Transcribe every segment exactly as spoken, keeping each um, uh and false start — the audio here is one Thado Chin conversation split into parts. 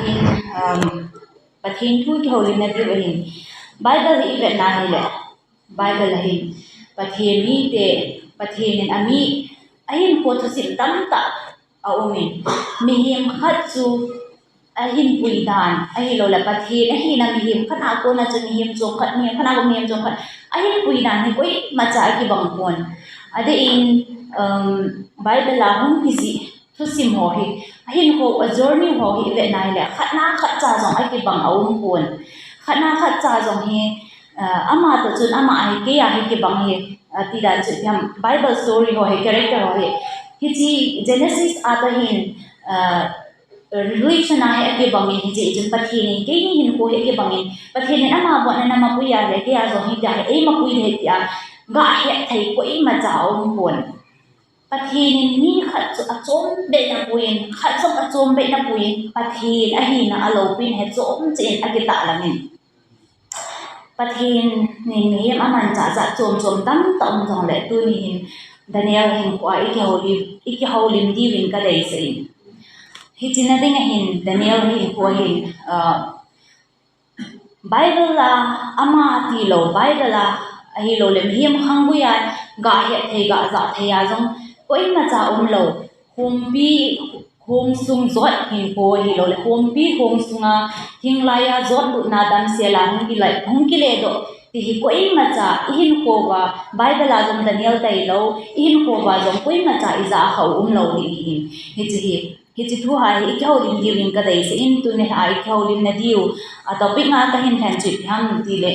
Um, Pathen thu kihoulimna diu ahin. Bible hi ivet na hile, Bible ahin Pathen mite, Pathen in ami, ahin kho thusim tamtah aumin. Mihem khat chu ahinpui dan, ahilouleh Pathen ahina mihem khat a kona chu mihem chom khat, mihem khat a kon mihem chom khat ahinpui dan hi koimacha akibang pon. Adeh in, um, Bible a hung kijih thusim ho hi, ahinkho, a journey ho hi ivet na hile, khat na khat cha jong akibang aum pon. Khat na khat cha jong hi, uh, ama toh chun ama ahi, kei ahi kibang hi, uh, ti dan chu ipi ham, Bible story ho hi, character ho hi. Hiche Genesis a toh hin, uh, Revelation a hi akibang in, hiche chun Pathen in keini hinkho hi akibang in, Pathen in ama bou na nama pui a le, kei a jong hitia hi eima pui ding ahi tia, gahet thei koimacha aum pon. Pathen in mi khat chu achom behna puiyin, khat jong achom behna puiyin, Pathen ahina aloupina hi chomcha in akitahlang in. Pathen in mihem amanchah chah chom chom tamtah um jongle, tuni hin Daniel hinkho a ikihoulim, ikihoulim diuvin kadeisah in. Hiche na ding ahin Daniel hinkho hin, ah, Bible a ama tilou, Bible a ahilouleh mihem khanggui a gahet thei, gajah thei a jong koimacha umlou. Humpi, hung sung jot hinkho ahilouleh, humpi hung sunga hinglai a jot lutna damsel a hung kile, hung kiledoh ti hi koimacha ihinkho uva, Bible a jong Daniel tailou, ihinkho uva jong koimacha ijah a khah u umlou ding ahi. Hiche hi, hiche thu a hi ikihoulim diuvin kadeisah in, tuni a ikihoulimna diu, a topic a kahin lhen chu ipi ham tile,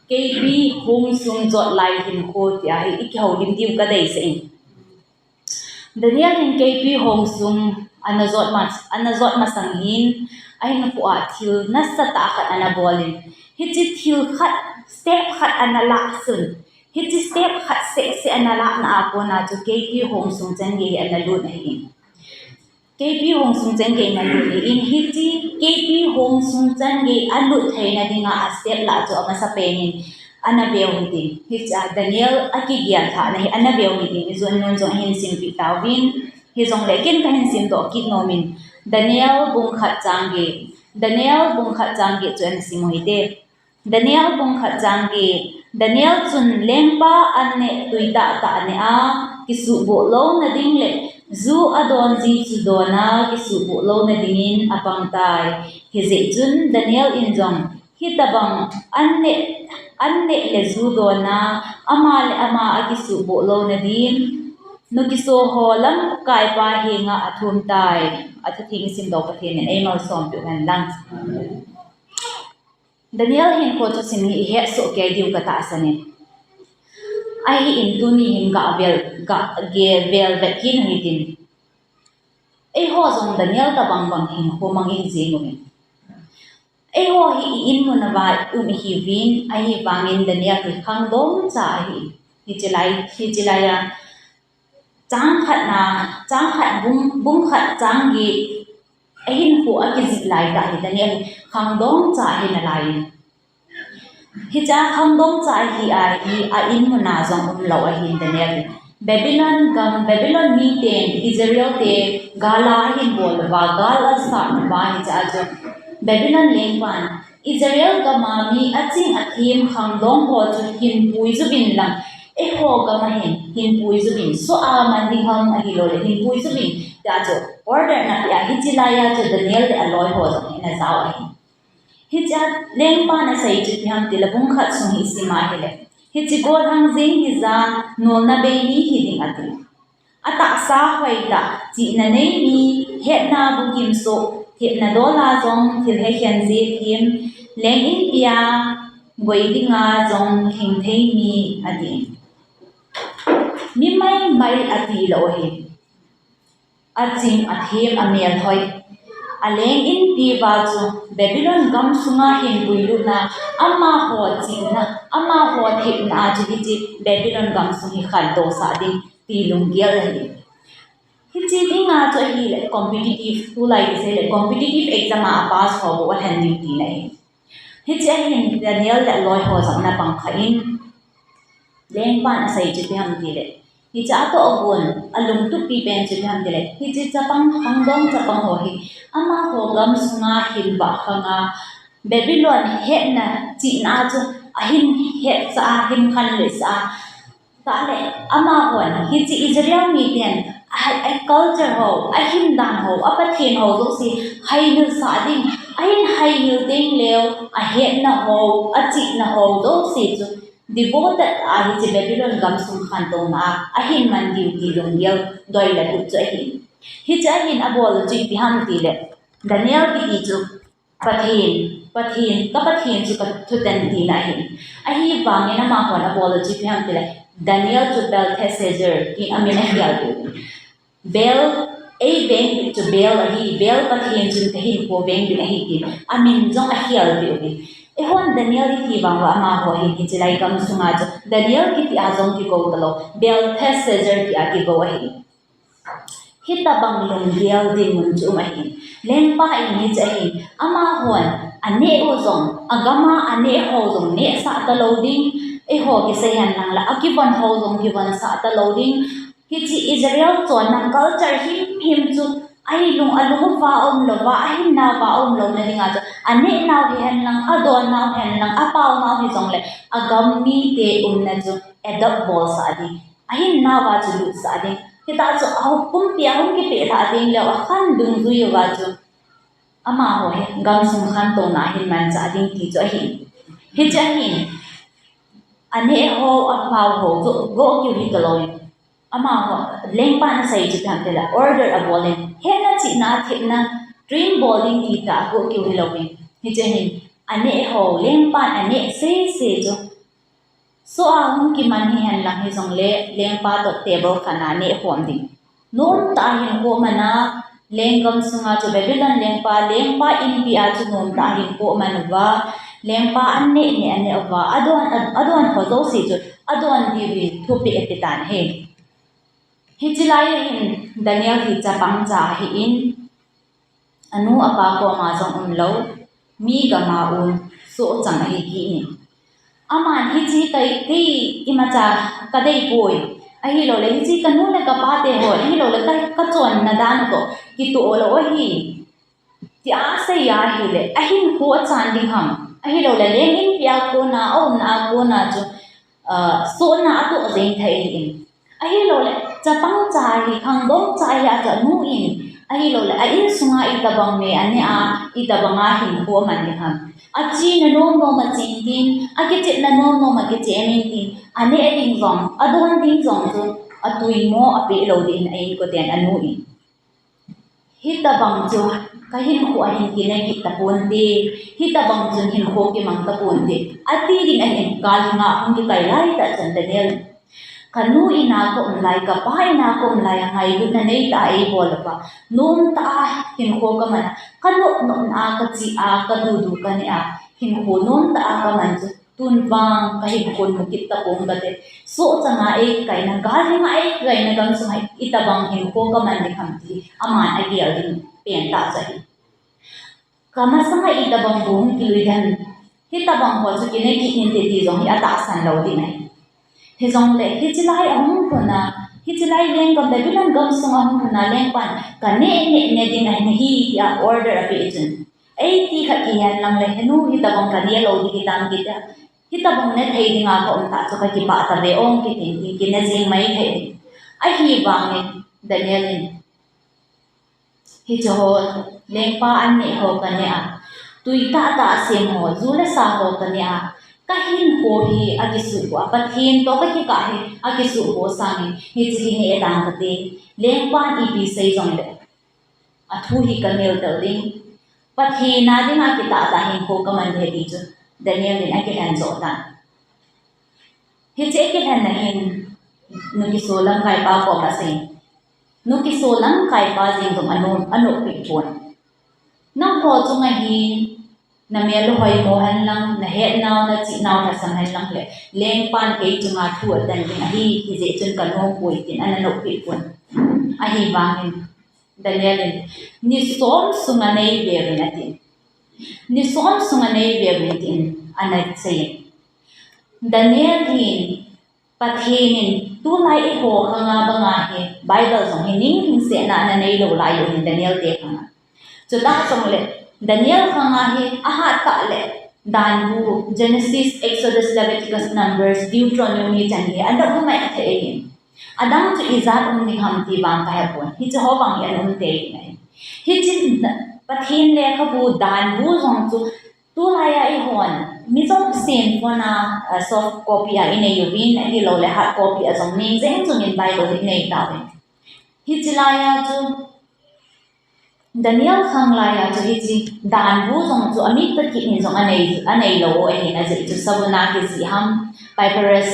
keipi hung sung jot lai hinkho tia hi ikihoulim diu kadeisah in. Daniel hin keipi hung sung ana jot mas-, ana jot masang hin, ahinkho a thil nasatah khat ana bol in. Hiche thil khat, step khat ana lah sun. Hiche step khat seh seh ana lahna a kona chu keipi hung sung changei ana lut ahi. Keipi hung sung changei ana lut ahin, hiche keipi hung sung changei alut theina dinga a step lah chu amasapen in ana veu hitin. Hiche a Daniel akigel lhahna hi ana veu hitin, ijat nun jong ahin simpeh tauvin. Hijongle ken kahin simdoh kit nom in, Daniel bung khat chang get, Daniel bung khat chang get chu ana sim u hite. Daniel bung khat chang get, Daniel chun lengpa an neh tui tahtah aneh a, kisuhboh louna ding le ju adon ji chu don a, kisuhboh louna dingin apang tai. Hijeh chun Daniel in jong, hitabang an neh, an neh le ju don a, ama le ama akisuhboh louna din, nukiso ho lamkaipa henga athum tai. Athutheng isimdoh Pathen in eimalsom peh u hen lang. Daniel hinkho thusim hi ihet soh kei diu katahsan in. Ahin tuni hin gavel, gave vel vet kit u hitin. Eiho jong Daniel tabang bang hinkho mang ihi jeng uvin. Eiho hi i-in mun uva i um ihiuvin, ahivangin Daniel hi khangdong cha ahi. Hiche lai, hiche lai a, chang khat na, chang khat bung, bung khat chang get, ahinkho akijih lai tah hi Daniel hi khangdong cha ahi nalai in. Hiche a khangdong cha ahi a hi a in mun a jong umlou ahin Daniel hi. Babylon gam, Babylon miten Israel te gal a ahin bol uva, gal asat uva hiche a chu Babylon lengpan Israel gam a mi aching athem khangdong ho chu hinpui juvin lang, eiho gam a hin hinpui juvin, soh a man ding ham ahilouleh hinpui juvin, tia chu order ana pe a, hiche lai a chu Daniel le aloi ho jong hi ana jao ahi. Hiche a lengpan asei chu ipi ham tile bung khat sung hi isim a hile, hiche gollhang jeng hi ja nolna bei mi hiding ati. Atahsa hoitah, chihna nei mi, hetna bukim soh, thepna dol a jong thil hekhen ji them, leng inpi a goi dinga jong lhing thei mi ati. Mi maimai atilou ahi. Aching, athem, amelhoi. Aleng inpi uva chu Babylon gamsunga hinpui lutna, amaho chihna, amaho thepna a chu hiche Babylon gamsung hi khantousah ding ti lunggel ahi. Hiche dinga chu ahile competitive, tulai kisei le competitive exam a apass ho bou alhen ding tina ahi. Hiche a hin Daniel le aloi ho jong ana pang kha in, lengpan asei chu ipi ham tile, Hiche a toh agon, alungtup pi pen chu ipi ham tile, hiche chapang, khangdong chapang ho hi, amaho gamsunga hin vah khanga, Babylon hetna chihna chu ahin hetsah a, ahin khanlesah a, tale, amahon, hiche Israel miten, a, a culture ho, ahin dan ho, a Pathen ho jouse, haimil sah ding, ahin haimil ding leu, ahetna ho, achihna ho jouse chu, devoted a hiche Babylon gamsung khantouna a, ahin man diu ti lunggel doi le lut chu ahi. Hiche ahin abol chu ipi ham tile, Daniel kiti chu Pathen, Pathen, ka Pathen chu ka thuten tina ahi. Ahivangin amahon abol chu ipi ham tile, Daniel chu Belteshazzar tin amin akhel diu. Bel, ei veng chu Bel ahi, Bel Pathen chun ka hinkho veng ding ahi tin, amin jong akhel diu ahi. Eihon Daniel iti vang uva amaho hin hiche lai gamsunga chu, Daniel kiti a jong kigo talou, Belteshazzar ti a kigo ahi. Hitabang lunggel dinmun chu um ahi. Lengpa in hiche ahi, amahon, aneh u jong, agama aneh ho jong nehsah talou ding, eiho kisei hen lang la, akivon ho jong kivonsah talou ding, Hiche Israel chonna culture himhim chu, ahilung, alung uva umlouva, ahinnauva umlouna dinga chu, anehnau hihen lang, adonnau hihen lang, apaonau hijongle, agam mite umna chu, adopt bolsah ding. Ahinnauva chu lutsah ding. Hitia chu, ahukum pi ahung kipeh lhah ding leu, akhan dungjui uva chu, amaho hi, gamsung khantouna ahin manchah ding ti chu ahi. Hiche ahin, aneh ho, apao ho, go, go kiu hitalou. Amaho, lengpan asei chu ipi ham tile, order abol in, hetna chihna, thepna, train bol ding ti tah a go kiu hilouvin. Hiche hin, aneh ho, lengpan aneh sese chu. Soh a hung kiman hihen lang hijongle, lengpa toh table khat a neh khom ding. Nomtah a hinkho man a, lenggam sunga chu Babylon lengpa, lengpa inpi a chu nomtah a hinkho man uva, lengpa an neh neh a neh uva, adon, adon ho jouse chu, adon diuvin thupeh apetan ahi. Hiche lai a hin Daniel hi chapang cha ahin, anu apa koma jong umlou, mi gam a um, sohchang ahi kit in. Aman hiche kei, kei imacha kadeipoi, ahiloule hiche kanu le kapa te ho, ahiloule ka, kachonna dan u toh, kitoh lou ahi. Tia asei ahile, ahinkho achan ding ham, ahiloule leng inpi a kona, aumna a kona chu, ah, sohna atoh jeng thei ahin. Ahiloule, chapang cha hi, khangdong cha hi, anu in, ahiloule, a insunga itobang me aneh a, itobang a hinkho aman ding ham. Achena nomnom achin tin, akichepna nomnom akichep intin, aneh ding jong, adon ding jong chu, atuimo apeh lou ding in a inkoten anu in. Hitobang chu kahinkho a hin kineh kit taponte, hitobang chun hinkho kimang taponte, ati ding ahin, gal hinga hung kikai laitah chun Daniel, kanu in a kaum lai, kapa in a kaum lai a ngailutna neitah a eibol uva, nomtah a hinkho kaman a, kanop nopna a, kachih a, kadudu kaneh a, hinkho nomtah a kaman chu, tun vang kahinkho mu kit tapong kate, sohchang a eikaina, gal hinga eikaina gamsunga itobang hinkho kaman ding ham ti, aman agel ding pentah chu ahi. Kamasanga itobang bou hung kilui dem, hitobang ho chu kineh kit inte ti jong hi atahsan lou ding ahi. Hijongle, hiche lai ahung lhun a, hiche lai lenggam Babylon gamsunga ahung lhun a lengpan, kaneh neh neh ding ahi nahi tia order apeh chun, eiti khat kihen lang le, henu hitobang kaneh lou ding hitam kiti a, hitobang neh thei dinga kaum tah chu kakipah tave ong kitin, kin kineh jing mai thei. Ahivangin Daniel in, hiche ho, lengpa an neh ho kaneh a, tui tahtah sem ho, ju le sa ho kaneh a, kahinkho hi akisuhboh a, Pathen toh kakikah hi akisuhboh sangin, hiche hi neh tang kate, lengpan ipi sei jongle, athu hi kanel tel ding, Pathen a dinga kitahtah hinkho kaman ding ahi ti chu, Daniel in akilhen joh tan. Hiche akilhenna hin, nukiso lamkaipa koma asei. Nukiso lamkaipa jeng jong anom, anoppi pon. Nangho chunga hi, namel u hoimo hen lang, nahetnau, nachihnau lhasam hen lang le, lengpan kei chunga thu atan ding ahi, hijeh chun kanompoi tin, ana noppi pon. Ahivangin, Daniel in, ni som sunga neiveuvin atin. Ni som sunga neiveuvin tin, ana seiyin. Daniel hin, Pathen in tulai eiho khanga banga hi Bible jong hi ning hing sehna ana neilou lai u hin Daniel te khanga. Chutah jongle Daniel khanga hi ahat tah le danbu Genesis, Exodus, Leviticus, Numbers, Deuteronomy chan hi ana um mai thei ahi. Adang chu ijat um ding ham ti vang kahepon. Hiche ho vang hi ana um tei ahi. Hiche Pathen lekhabu danbu jong chu tulai a eihon mi jousen phone a, a, soft copy a inei uvin, ahilouleh hard copy a jong ning jeng jong in Bible hi inei tauvin. Hiche lai a chu Daniel khang lai a chu hiche danbu jong chu amit tah kit in jong anei, anei lou ahin, ajeh chu sabun a kijih ham, papyrus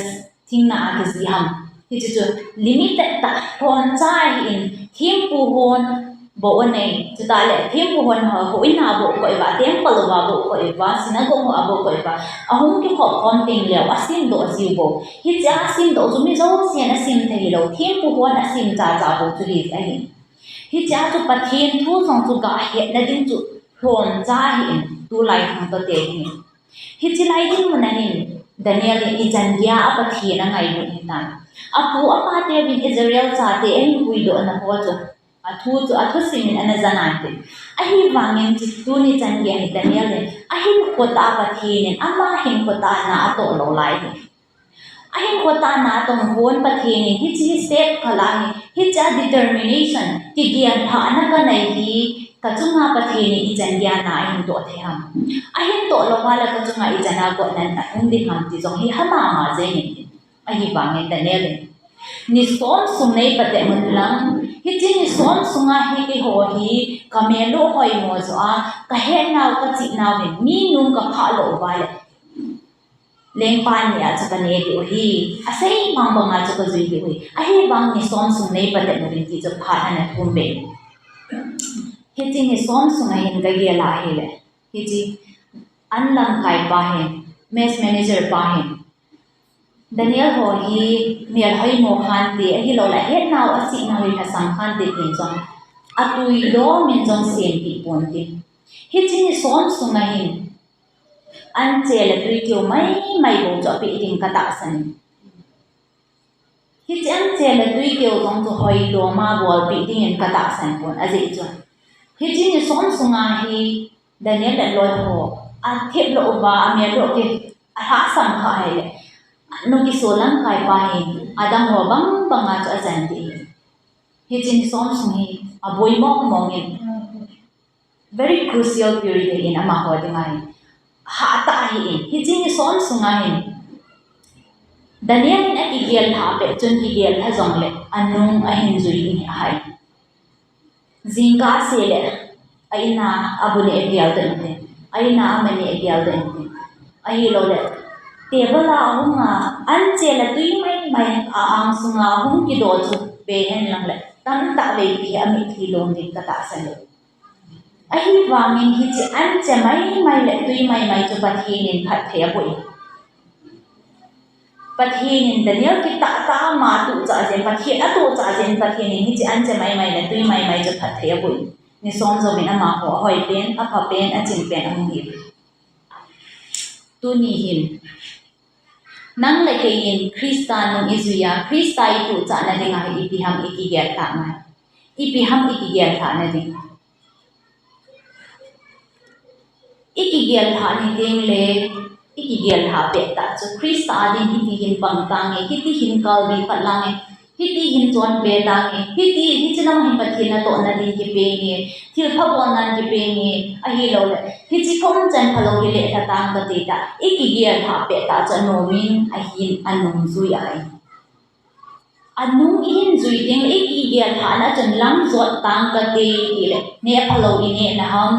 thingna a kijih ham. Hiche chu limited tah, lhomcha ahin, thempu hon bou anei. Chutah le thempu hon ho, houin a bou koi uva, temple uva bou koi uva, synagogue ho a bou koi uva, ahung kikhop khom teng leh asimdoh jiu bou. Hiche asimdoh chu mi jousen asim thei lou, thempu hon asim chacha bou chu hi ahi. Hiche a chu Pathen thu jong chu gah hetna ding chu lhomcha ahin, tulai khang toh te hi. Hiche lai dinmun a hin Daniel in ichan geiya a Pathen angailut ahitan. Apu apa teuvin Israel chate ahin puidohna ho chu, athu chu, athusim in ana ja nante. Ahivangin chu tuni chan geiya hi Daniel in ahinkho tah a Pathen in ama hinkho tah a na atoh lou lai hi. Ahinkho tah a na atong hon Pathen in hiche step khat a hi, hiche a determination, kigel thahna kanei hi, kachunga Pathen in ichan geiya na ahin toh thei ham. Ahin toh lou uva le kachunga ichan a gotna um ding ham ti jong hi ha mama jeng in. Ahivangin Daniel in ni som sung nei patep un lang, hiche ni som sunga hi keiho hi kamel u hoimo joh a, kahetnau, kachih nau hin, mi nung kaphah lou uva le lengpa ni a chu kaneh diu ahi. Asei bang banga chu kajui diu ahi. Ahivang ni som sung nei patep uvin ti chu phat ana thum be. Hiche ni som sunga hin kagel a ahile, hiche an lamkai pa hin, mess manager pa hin, Daniel ho hi mel hoimo khante, ahilouleh ahetnau, achihnau hi lhasam khante tin jong atui dom in jong sempeh ponte. Hiche ni som sunga hin anche le tui keu maimai bou chu apeh ding katahsan in. Hiche anche le tui keu jong chu hoi dom a bolpeh dingin katahsan pon, ajeh chu hiche ni som sunga hi Daniel le aloi ho athip lou uva, amel u ki, alhasam kha ahile, nu kiso lamkai pa hi adang ho bang banga chu ajan ding ahi. Hiche ni som sung hi aboi mong mong in, very crucial period ahin amaho dinga hi. Hatah ahin, hiche ni som sunga hin Daniel in akigel lhah pet chun kigel lha jongle anung ahin jui ding hi ahai. Jingkah asei le a-in a abu neh gel doh inte, a-in a ama neh gel doh inte. Ahilouleh table a ahunga anche le tui maimai a-ang sunga ahung kidoh chu ve hen lang le tamtah veipi hi amitlhi long ding katahsan e. Ahivangin hiche anche maimai le tui maimai chu Pathen in phatthei aboh in, Pathen in Daniel kitah tah a ama tuchah jeh in, Pathen atuhchah jeh in Pathen in hiche anche maimai le tui maimai chu phatthei aboh in, ni som jouvin amaho ahoipen, aphapen, achingpen ahung hi. Tuni hin nang le kei in Christa nung ijui a, Christa ituhchahna dinga hi ipi ham ikigel lhah ngai? Ipi ham ikigel lhahna ding? Ikigel lhah ni ding le, ikigel lhah pet tah chu Christa a ding hiti hin pang tange, hiti hin kalbi phat lange, hiti hin chonpeh tange, hiti, hiche lam hin Pathen natohna ding kipenge, thilpha bolnan kipenge, ahilouleh hiche kaumchan phalou hi lelha tang kate tia ikigel lhah pet tah chu anomin ahin, anung jui ahi. Anung ihin jui ding, ikigel lhahna chun lam jot tang kate tile, neh phalou inehna ham,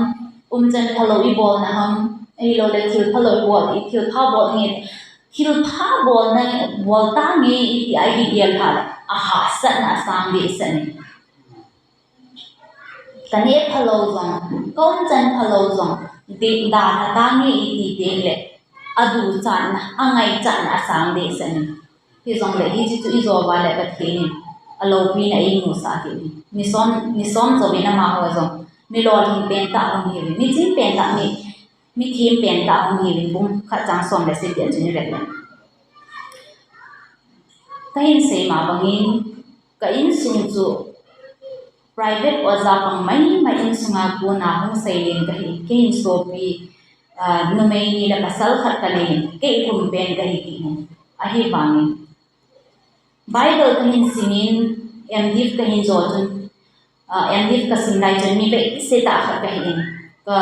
umchan phalou ibolna ham, ahilouleh thil phalou ibol, thilpha bol nge, thilpha bolna, bol tange iti a ikigel lhah le, ahahsatna asang dehset in. Kaneh phalou jong, kaumchan phalou jong, dih dan atange iti teng le, aduchatna, angaichatna asang dehset in. Hijongle hiche chu ijo uva le Pathen in aloupina eimusah kit in. Ni som, ni som jouvin amaho jong mi lolhing pentah hung hiuvin, mi ching pentah, mi, mi them pentah hung hiuvin, bung khat chang som le sagi a chun ivet le. Kahin sei ma bangin, ka insung chu private oja pang maimai insunga kona hung seilen kahi, kahin sopi, ah, numei ni le pasal khat kaleiyin, kei kum pen kahi ti hin. Ahivangin, Bible kahin simin, M.Div kahin jo chun, ah, M.Div kasim lai chun mi veise tah khat kahin. Ka,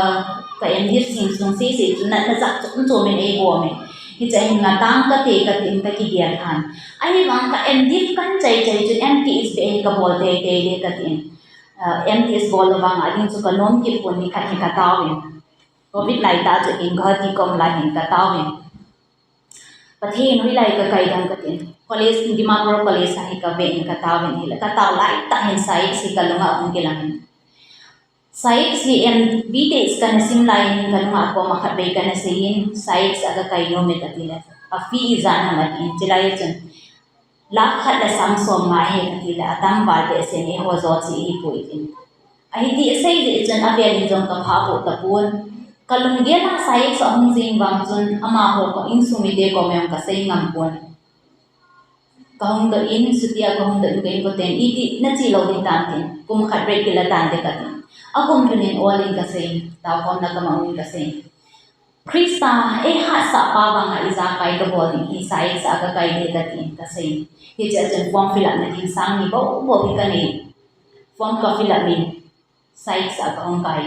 ka M.Div sim sung sese chun natna jat chom chom in eiboh in. Hiche hin ngatang kate katin kakigel lhan. Ahivang ka M.Div kahin chai chai chun M.Th beh hi kabol teitei le katin. Ah, M.Th bol lou vang a ding chu kanom kit pon, nikhat hi kataovin. Covid lai tah chu hin Guwahati kaum lai hin kataovin. Pathen hoilai kakai ding katin. College, Dimapur College a hi kaven kataovin hile. Katao lai tah hin Sykes hi kalunga ahung kilang in. Sykes hi M.Th kana sim lai hin kalunga akoma khatvei kana seiyin, Sykes a kakai nom e katile. A fee ijat ham atin, chulai chun. Lakh khat le sang som nga ahi katile, atangval behseh in eiho jo chu ahipoi tin. Ahiti asei jeh chun avel in jong kapha pou tapon. Kalunggel a Sykes ahung jing vang chun amaho ka insung mite koma jong kasei ngam pon. Kahung doh in, chutia kahung doh in ka inkoten, iti nache lou ding tam tin, kum khat break kila tante katin. Akum thum in ol in kasei, taokhomna kamang in kasei. Christa eihatsah pa vanga ijakai kabol ding hi Sykes a kakai ding katin kasei. Hichea chun form fill up na ding sang ni bou bou hi kanei. Form ka fill up in Sykes a kahung kai.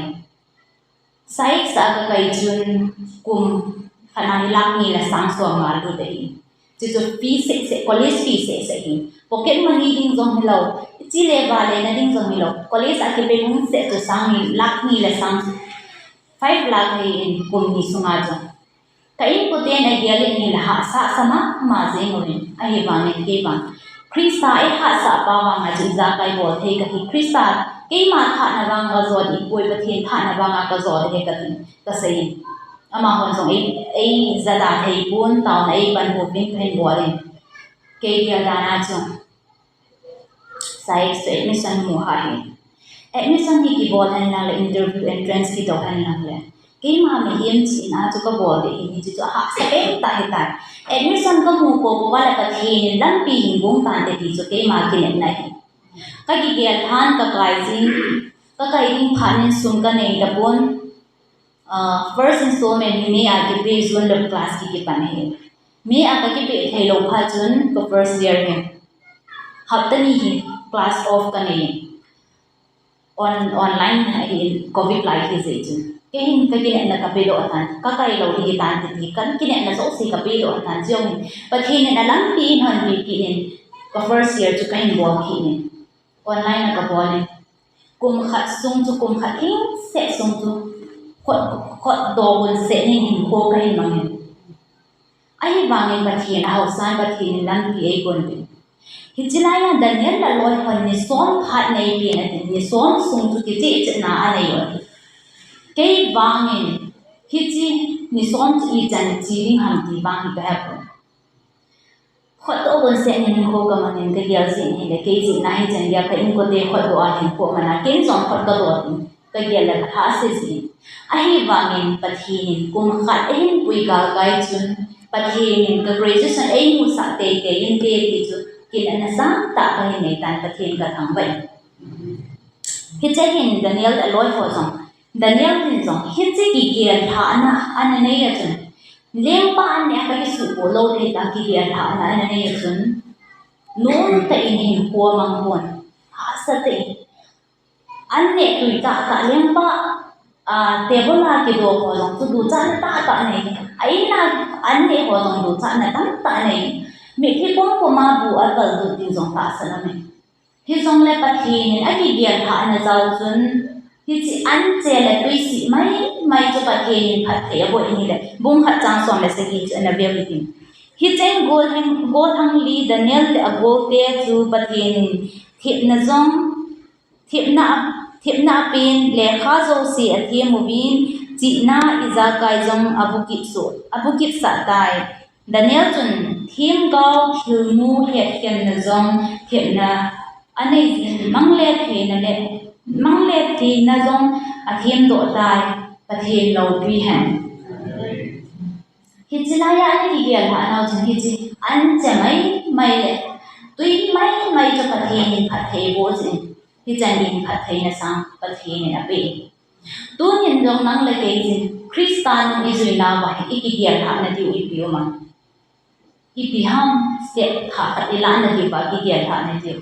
Sykes a kakai chun kum khat na hi lakh ni le sang som nga lut ahi. Chuchu fee seh seh, college fee seh seh hi. Pocket money ding jong hilou, chule vale na ding jong hilou. College a kipe hung seh chu sang ni, lakh ni le sang, five lakh hi in kum ni sunga jong. Ka inkoten agel in hile hahsa sa mama jeng uvin, ahivangin kei vang Christa eihatsah pa vanga chu ijakai bol thei kahi, Christa keima thahna vanga kajo ding ahipoi, Pathen thahna vanga kajo ding ahi katin kasei in. Amahon jong ei, eija da thei pon, taona eipan uvin kahin bol in. Kei gel dan a chu Sykes chu admission mu ahi. Admission hi kibol henlang le interview entrance kidou henlang le. Keima mihem chihna chu kabol ding ahi, hichu ahahsa pen tah ahitai. Admission kamu popo uva le Pathen in lampi hin gong tante ti chu keima kinepna ahi. Kakigel lhan kakai jing, kakai ding phat in sum kanei tapon. Ah, first installment hi May a kipe, June le class kikipan ahi. May a kakipe thei lou phat chun ka first year hi hapta ni hi class off kanei. On, online ahi, Covid lai ahi jeh chun. Kei hin kakinepna kapedoh tan, kakai lou ding ahitan titi, kakinepna jouse kapedoh tan, chujong hin Pathen in alampi in honpi kit in ka first year chu kahin bol kit in. Online a kabol in. Kum khat sung chu, kum khat hingseh sung chu khut, khutdoh bun seh nin hinkho kahin mang in. Ahivangin Pathen, ahaosan Pathen in lampi eigon uvin. Hiche laiya Daniel le aloi hon ni som phat neipen atin, ni som sung chu kichehchehna anei u ahi. Kei vangin hiche ni som chu ichan che ding ham ti vang hi kahepon. Khutdoh bun seh nin hinkho kamang in kagel jeh in ahile, kei jeh in ahichan geiya ka inkote khutdoh a hinkho amana, ken jong khut kadoh in kagel le kalhase jin. Ahivangin Pathen in kum khat eihin pui galkai chun, Pathen in ka graduation eimusah teitei inte ti chu kinepna sangtah kahin neitan, Pathen kathangvah in. Hiche hin Daniel le aloi ho jong, Daniel in jong hiche kigel lhahna ana nei a chun, lengpa an neh a kakisuhbol lou ding tia kigel lhahna ana nei a chun, nomtah in hinkho amang pon, hahsa tah in. An neh tui tahtah, lengpa, ah, table a kidoh ho jong chu duchatna tahtah anei. A in a an neh ho jong duchatna tamtah anei. Mitlhi kom kom a bu aval lut ding jong tahsan anei. Hijongle Pathen in akigel lhahna jal chun, hiche an che le tui sih maimai chu Pathen in phatthei aboh in ahile, bung khat chang som le sagi chu ana veu hitin. Hicheng gollhang, gollhang li Daniel le agolte chu Pathen in thepna jong, thepna, thepna apen, lekha jouse athem uvin, chihna ijakai jong abukit sah, abukit sah tai. Daniel chun themgao thilmu hetkhenna jong thepna anei jin, mangle theina le, mangle theina jong athemdoh tai, Pathen loupi hen. Hiche laiya ana kigel lhah nau chun hiche an che maimai le Tui maimai chu Pathen in phatthei boh jin, hichan gei phattheina sang Pathen in ape. Tunin jong nang le kei jin Christa nung ijui nauva hi ikigel lhah nadiu ipi um am? Ipi ham step thah khat ilah nadiuva kigel lhah nadiu?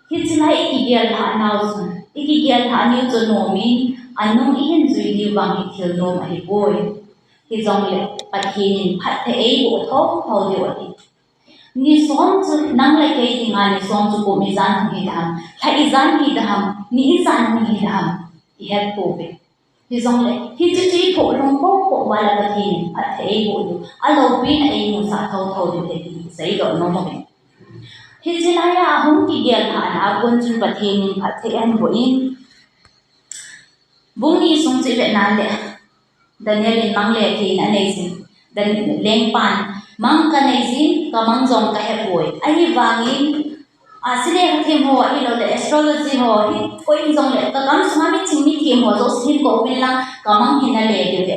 Hiche lai ikigel lhah nau chun, ikigel lhah nau chu nomin, anung ihin jui diu vang hi thil nom ahipoi. Hijongle Pathen in phatthei eiboh thotho diu ahi. Ni som chu nang le kei dinga ni som chu kum ijan hung hidam, lha ijan hidam, ni ijan hung hidam, ihet pouve. Hijongle, hiche chu ithoh lhung popo uva le Pathen in phatthei eiboh diu, aloupina eimusah thotho diu ahi ti seidoh nom uvin. Hiche laiya ahung kigel lhahna a kon chun Pathen in phatthei ahin boh in. Bung ni sung chu ivet na le, Daniel in mang le theina anei jin. Dan-, lengpan, mang kanei jin, kamang jong kahepoi. Ahivangin, a, sile kathem ho, ahilou le astrology ho, hi koi in jongle, kagam sunga miching mithem ho jouse hin kou vin lang, kamang hi nale diu ahi.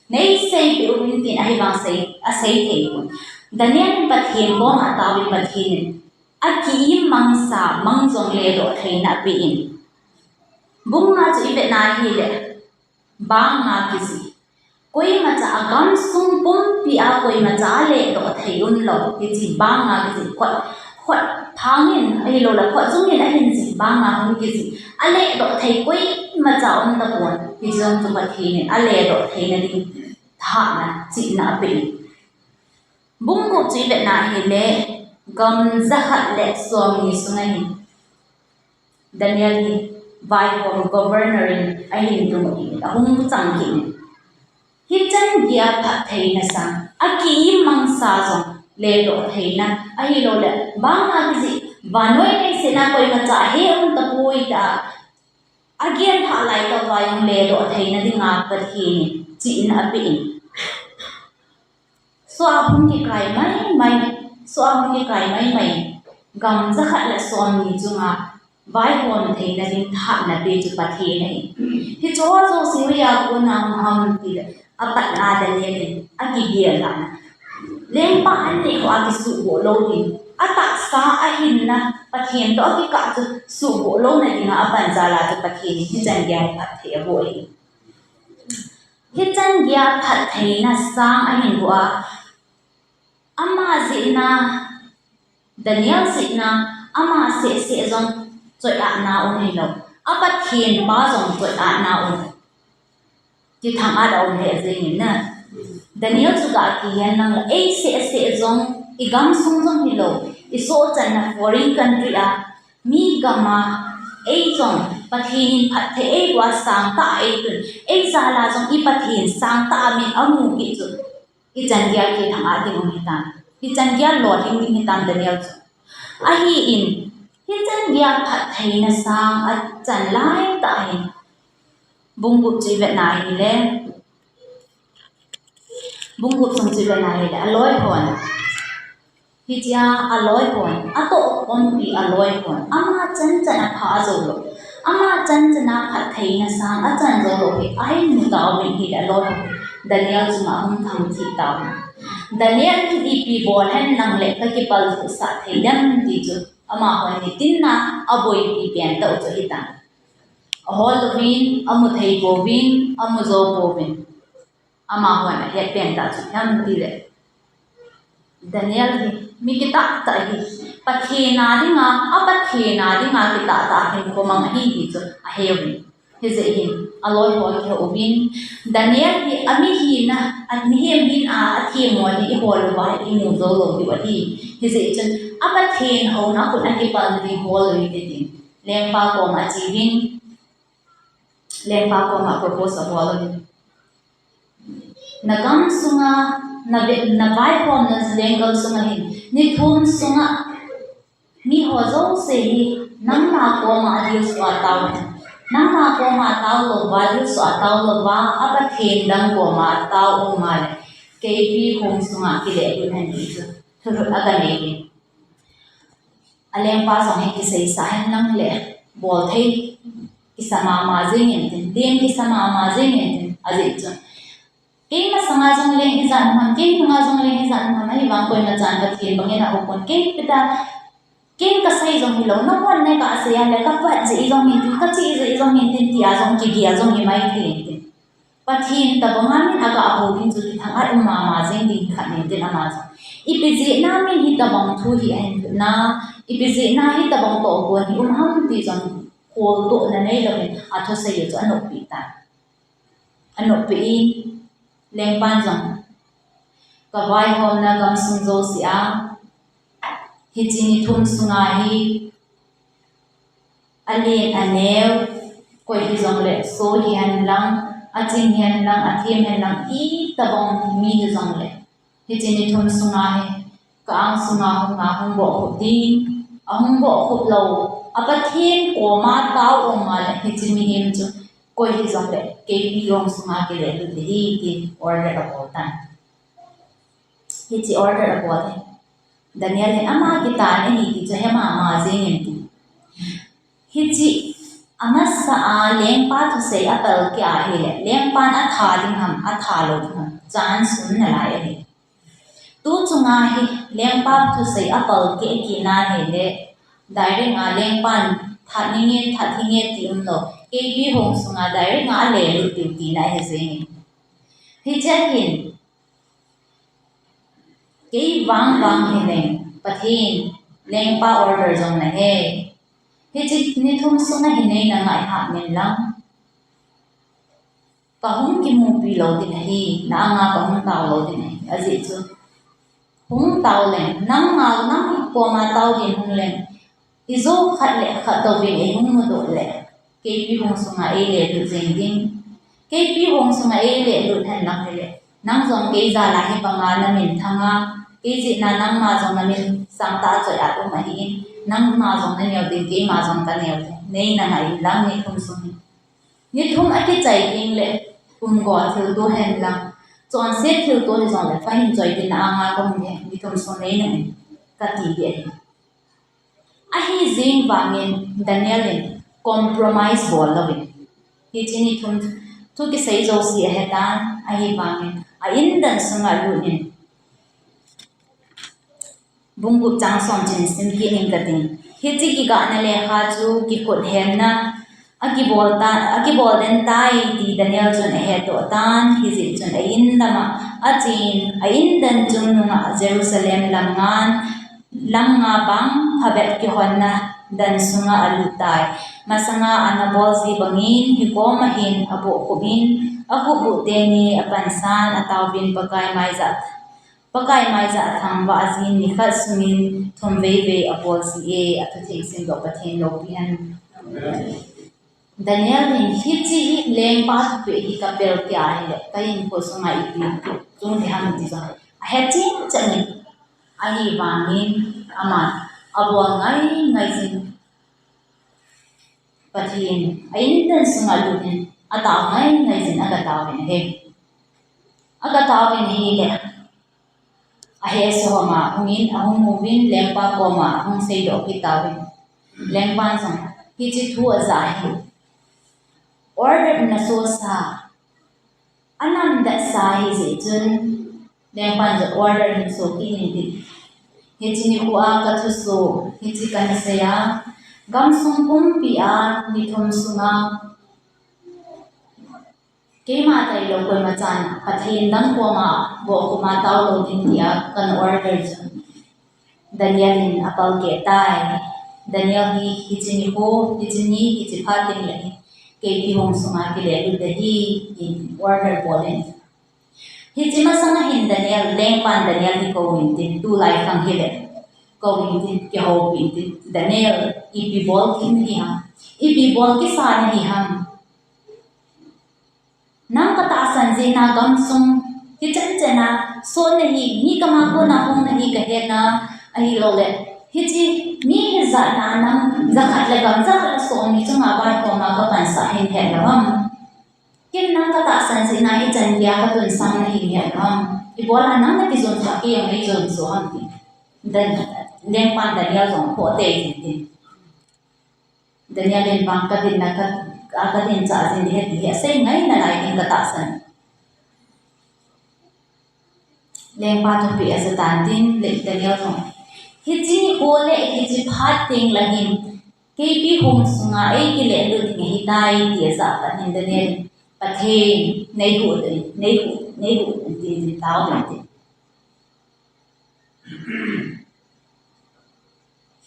Nei seipeh uvin tin ahivang sei, asei thei pon. Daniel in Pathen koma ataovin Pathen in, akiim mangsa, mang jong ledoh theina apen. Bung nga chu ivet na hile, bang nga kijih. Koimacha agamsung pumpia koimacha aledoh thei umlou. Hiche bang nga kijih khut, khut phangin, ahilou le khut jungin ahin jih bang nga hung kijih. Aledoh thei koimacha umtapon. Hiche jong chu Pathen in aledoh theina ding thahatna, chihna apen. Bung gup chu ivet na hile, gam jakhat le somni sunga hin Daniel hi vaihom governor in ahin dong in, ahung chang kit in. Hichan geiya phattheina sang, akiim mangsa jong ledoh theina, ahilou le, bang nga kijih, vannoi leiset a koimacha he umtapoi tia, agel lhah lai tah uva jong ledoh theina dinga Pathen in chihna apen. Soh a hung kikai maimai, soh a hung kikai maimai, gam jakhat le somni chunga vaihom theina ding thahatna pe chu Pathen ahi. Hicheho jouse hoiya kona hung ham tile, apatna Daniel in akigel lhahna. Lengpa an neh ho akisuhboh lou ding, atahsa ahinna Pathen toh akikah chu suhboh louna dinga apan jal a chu Pathen in hichan geiya phatthei aboh ahi. Hichan geiya phattheina sang ahin boh a, ama jehna, Daniel jehna, ama sehseh jong choi-atna um hilou. A Pathen pa jong choi-atna um. Kithang-at aum lheh jengin na. Daniel chu ga kihen lang la, ei sehseh jong, igamsung jong hilou, isohchanna foreign country a, mi gam a, ei jong Pathen in phatthei eiboh a sangtah a eitun, ei jal a jong i Pathen sangtah a min amu kit chu, hichan geiya kithang-at ding um hitam, hichan geiya lolhing ding hitam Daniel chu. Ahin, hichan geiya phattheina sang achan laitah hin, bung gup chu ivet na hile, bung gup sung chu ivet na hile, aloi hon, hichea aloi hon, atohkhompi aloi hon, ama chanchan apha ajoulou, ama chanchan a phattheina sang achan joulou hi ahin mu tauvin hile, aloi hon Daniel chunga ahung thangthip tauvin. Daniel in ipi bol hen lang le kakipallhuhsah thei dem ti chu, amahon hitin a aboipi pen tah u chu hitam. Ahol louvin, amu thei pouvin, amu jou pouvin. Amahon ahet pen tah chu ipi ham tile, Daniel hi mi kitah tah ahi, Pathen a dinga, a Pathen a dinga kitah tah hinkho mang ahi ti chu aheuvin. Hijeh hin aloi ho akihou uvin, Daniel hi amihina, amihem hina athem ho hi ihol uva imu joulou diu ahi. Hijeh chun a Pathen houna khut a kipal ding hol uvin tin, lengpa koma acheuvin, lengpa koma propose abol uvin. Nagam sunga, na ve-, navaihomna lenggam sunga hin, ni thum sunga, miho jouse hi nangma koma adilsuh a tao hen. Nangma koma atao louva, adilsuh a tao louva, a Pathen dang koma atao um a le, keipi home sunga kilehlut hen ti chu thulhut aga nei in. Alengpa jong hi kiseisa hen lang le, bol thei kisa mama jengin tin, lem kisa mama jengin tin, ajeh chu. Kei masanga jong leng ijat um ham, kei nunga jong leng ijat um ham, ahivang koimachan Pathen bangin aum pon, kei pita Ken kasei jong hilou, nahon neh kasei a le, kapat jeh jong hintin, kache jeh jong hintin, tia jong kigel jong himai thei intin. Pathen tabang a min aga hou ding chu kithang a um mama jeng ding khat hintin ama chu. Ipi jeh a min hitabang thu hi ahin lhut na, ipi jeh a hitabang tohgon hi um ham ti jong kholtohna neilou in athusei chu anoppi tai. Anoppi in, lengpan jong kavaihomna gamsung jouse a, hiche ni thum sunga hi, alen aneo, koi hijongle, so hihen lang, aching hihen lang, athem hihen lang, itabang mi hijongle, hiche ni thum sunga hi, ka ang sunga hung a hung bohkhup ding, ahung bohkhup lou, a Pathen koma tao um a le, hiche mihem chu, koi hijongle, keipi hong sunga kile lut ding ahi, tin order abol tan. Hiche order abol hi. Daniel in ama kitah in ahi ti chu he mama jeng in tin. Hiche amasa a lengpa thusei apalkeh ahile, lengpan atha ding ham, atha lou ding ham, chance um nalai ahi. Tu chunga hi lengpa thusei apalkeh kit na hile, direct a lengpan that ninge, that hinge ti umlou, keipi hong sunga direct a ale lut diu tina ahi jeng in. Hiche hin, kei vang vang hileng, Pathen, lengpa order jong nahe. Hiche ni thum sunga hi neina ngaiham in lang. Kahung kimupi lou ding ahi, na anga kahung tao lou ding ahi. Ajeh chu, hung tao leng, nangma, nang koma tao ding hung leng, ijou khat le khat touvin eihung mudoh le, keipi hong sunga eile lut jeng ding. Keipi hong sunga eile lut hen lang hile, nang jong kei jal a hibanga namin thang a, kei jeh a nangma jong namin sangtah a choi a um ahin, nangma jong naneo ding, keima jong kaneo ding. Neina ngai in lang ni thum sung hi. Ni thum akichai ding le, pumgo thilto hen lang, chonset thilto hijongle, fahin choi tin na anga kahung ding, ni thum sung neina in, kati ding ahi. Ahi jeng vangin Daniel in compromise bol louvin, hiche ni thum thu kisei jouse ahetan, ahi vangin a indan sunga lut in, bung gup chang som chun sim kit ing kating. Hiche kigahna lekha chu kikhut henna akibol ta, akibol den tai ti Daniel chun ahetdoh tan, hijeh chun a in lama achen, a indan chungnunga Jerusalem lam ngan, lam nga bang phabep kihonna dan sunga alut tai. Masanga ana bol ji bangin, hikoma hin abohkhup in, akhup buh teni apansan, ataovin Pakai maija, Pakai maija athangvah jin, nikhat sungin thum veivei abol ji e. Athutheng simdoh Pathen loupi hen. Daniel in hiche hi lengpa thupeh hi kapalkeh ahile, ka hinkho sunga ipi chung ding ham ti jong ahe chengcheng in, ahivangin ama abol ngai ngai jin, Pathen a indan sunga lut in, atao ngai ngai jin, aga taovin ahi. Aga taovin ahile, ahe sohom a hungin, ahung muvin, lengpa koma ahung seidoh kit tauvin. Lengpan jong hiche thu ajah ahin, order nasosa, anamdetsa ahijeh chun, lengpan jong order hin so kit in tin. Hiche nikho a kathuso, hiche kana sei a, gamsung pumpi a ni thum sunga keima tailou koima chan Pathen dang koma bohkhup a tao lou ding tia kana order chu Daniel in apalkeh tai. Daniel hi hiche nikho, hiche ni, hiche phat teng le hi keipi hong sunga kile lut ding ahi, tin order bol in. Hiche masanga hin Daniel, lengpan Daniel hi kouvin tin, tulai khang hile, kouvin tin, kihoupi in tin, Daniel, ipi bol kit nahi ham, ipi bol kisa nahi ham. Nang katahsan jeh a gamsung hichan chan a sot nahi, mi kama kona hung nahi kahet a, ahilouleh hiche mi hijat a nang jakhat le gam jakhat le somi chunga vaihom a kapansah hin het lou ham. Ken nang katahsan jeh a hichan geiya katunsang nahi het lou ham. Ibola nang nakijumsoh a kei jong neijon soh ham ti. Dan, lengpan Daniel jong phoh tei jin tin. Daniel in vang kadinna ka, kadin chah jin ding ahi ti hi asei ngai nalai ding katahsan. Lengpa thupeh aja tan tin le Daniel jong Hiche nikho le hiche phat teng lang hin, keipi hong sunga eikile lut ding ahitai, tia jahpa hin Daniel in, Pathen, neihuh ding, neihuh, neihuh ding, tin, tin taovin tin.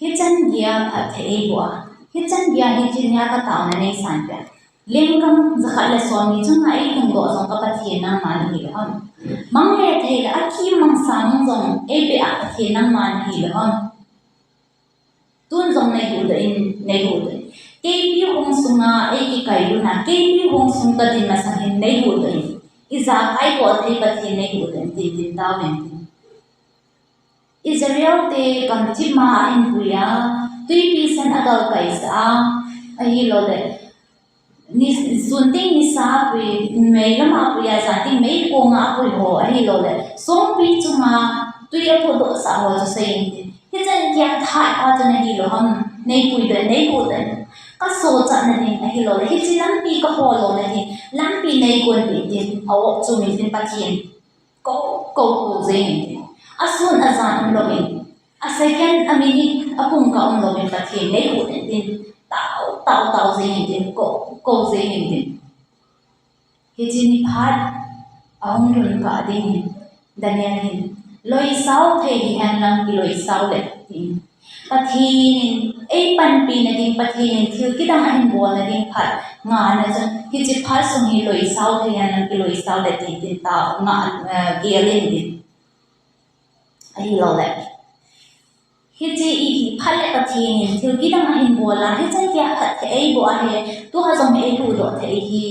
Hichan geiya phatthei eiboh a, hichan geiya hiche nia kataona neisanpeh a, lenggam jakhat le somni chunga eilungdoh jong ka Pathen nangma nahi lou ham? Mang le thei le akimangsa mang jong eipeh a Pathen nangma nahi lou ham? Tun jong neihuhdoh in, neihuhdoh in. Keipi hong sunga eikikailut na, keipi hong sung kadin masang hin neihuhdoh in. Ijakai bolthei Pathen neihuhdoh in, tin, tin taovin tin. Israel te gamthip ma ahin pui a, twipi san agalkaisah a, ahilouleh, ni, sun teng nisa apui, mei lama apui a, jan teng meikonga apui ho, ahilouleh, songpi chunga twi apodohsah ho chu seiyin tin. Hichan geiya thahpa chu nahi lou ham, neipuidoh in, neihuhdoh in. Kasochatna ding, ahilouleh, hiche lampi kahol louna ding, lampi neigonpeh in tin, a-op chum in tin Pathen kou, kou, kou jeng in tin. Asun ajan umlouvin, a second, a minute, a pungkah umlouvin Pathen neihuhdoh in tin, tao, tao, tao jeng in tin, kou, kou jeng in tin. Hiche ni phat ahung lhun kah ding hin, Daniel hin, loisao thei hihen lang kiloisao le, tin. Pathen in eipanpina ding, Pathen in thil kidang ahin bolna ding phat ngahna chun, hiche phat sung hi loisao thei hihen lang kiloisao le, tin, tin tao, ngah, eh, gel in tin. Ahilouleh, hiche i, i phat le Pathen in thil kidang ahin bol a, hichan geiya phatthei eiboh ahi, tua jong eihuhdoh thei hi,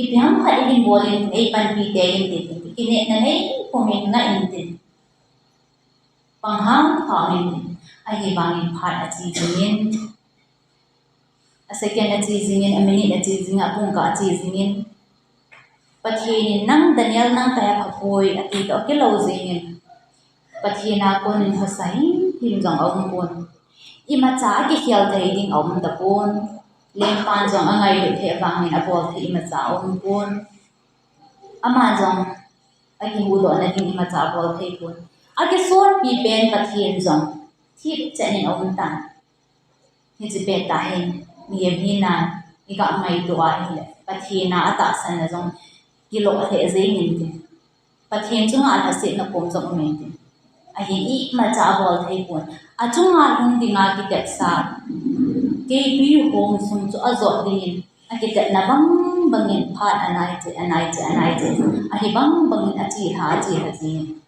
ipi ham khat eihin bol in eipanpi tei in tin, kinepna neipum in ngah in tin. Pangham pham in tin. Ahivangin phat ache jingin, a second ache jingin, a minute ache jingin, a pungkah ache jingin, Pathen in nang Daniel nang kahe phapoi ati toh akilou jingin, Pathen a konin khosa himhim jong aumpon. Imacha akikhel thei ding aumtapon. Lengpan jong angailut thei vangin abol thei imacha aumpon. Ama jong akihuhdohna ding imacha abol theipon. Akisonpi pen Pathen jong thipchet in aumtan. Hiche pettah hin, mihem hina, iga ngaito ahile, Pathen a atahsanna jong kiloh lheh jengin tin. Pathen chunga lhasetna kom jong umin tin. Ahin imacha abol theipon. Achunga lhung dinga kitepsa keipi hong sung chu ajot dingin, akitepna bang bangin phat anaiche, anaiche, anaiche. Ahivang bangin achelha, achelha jengin.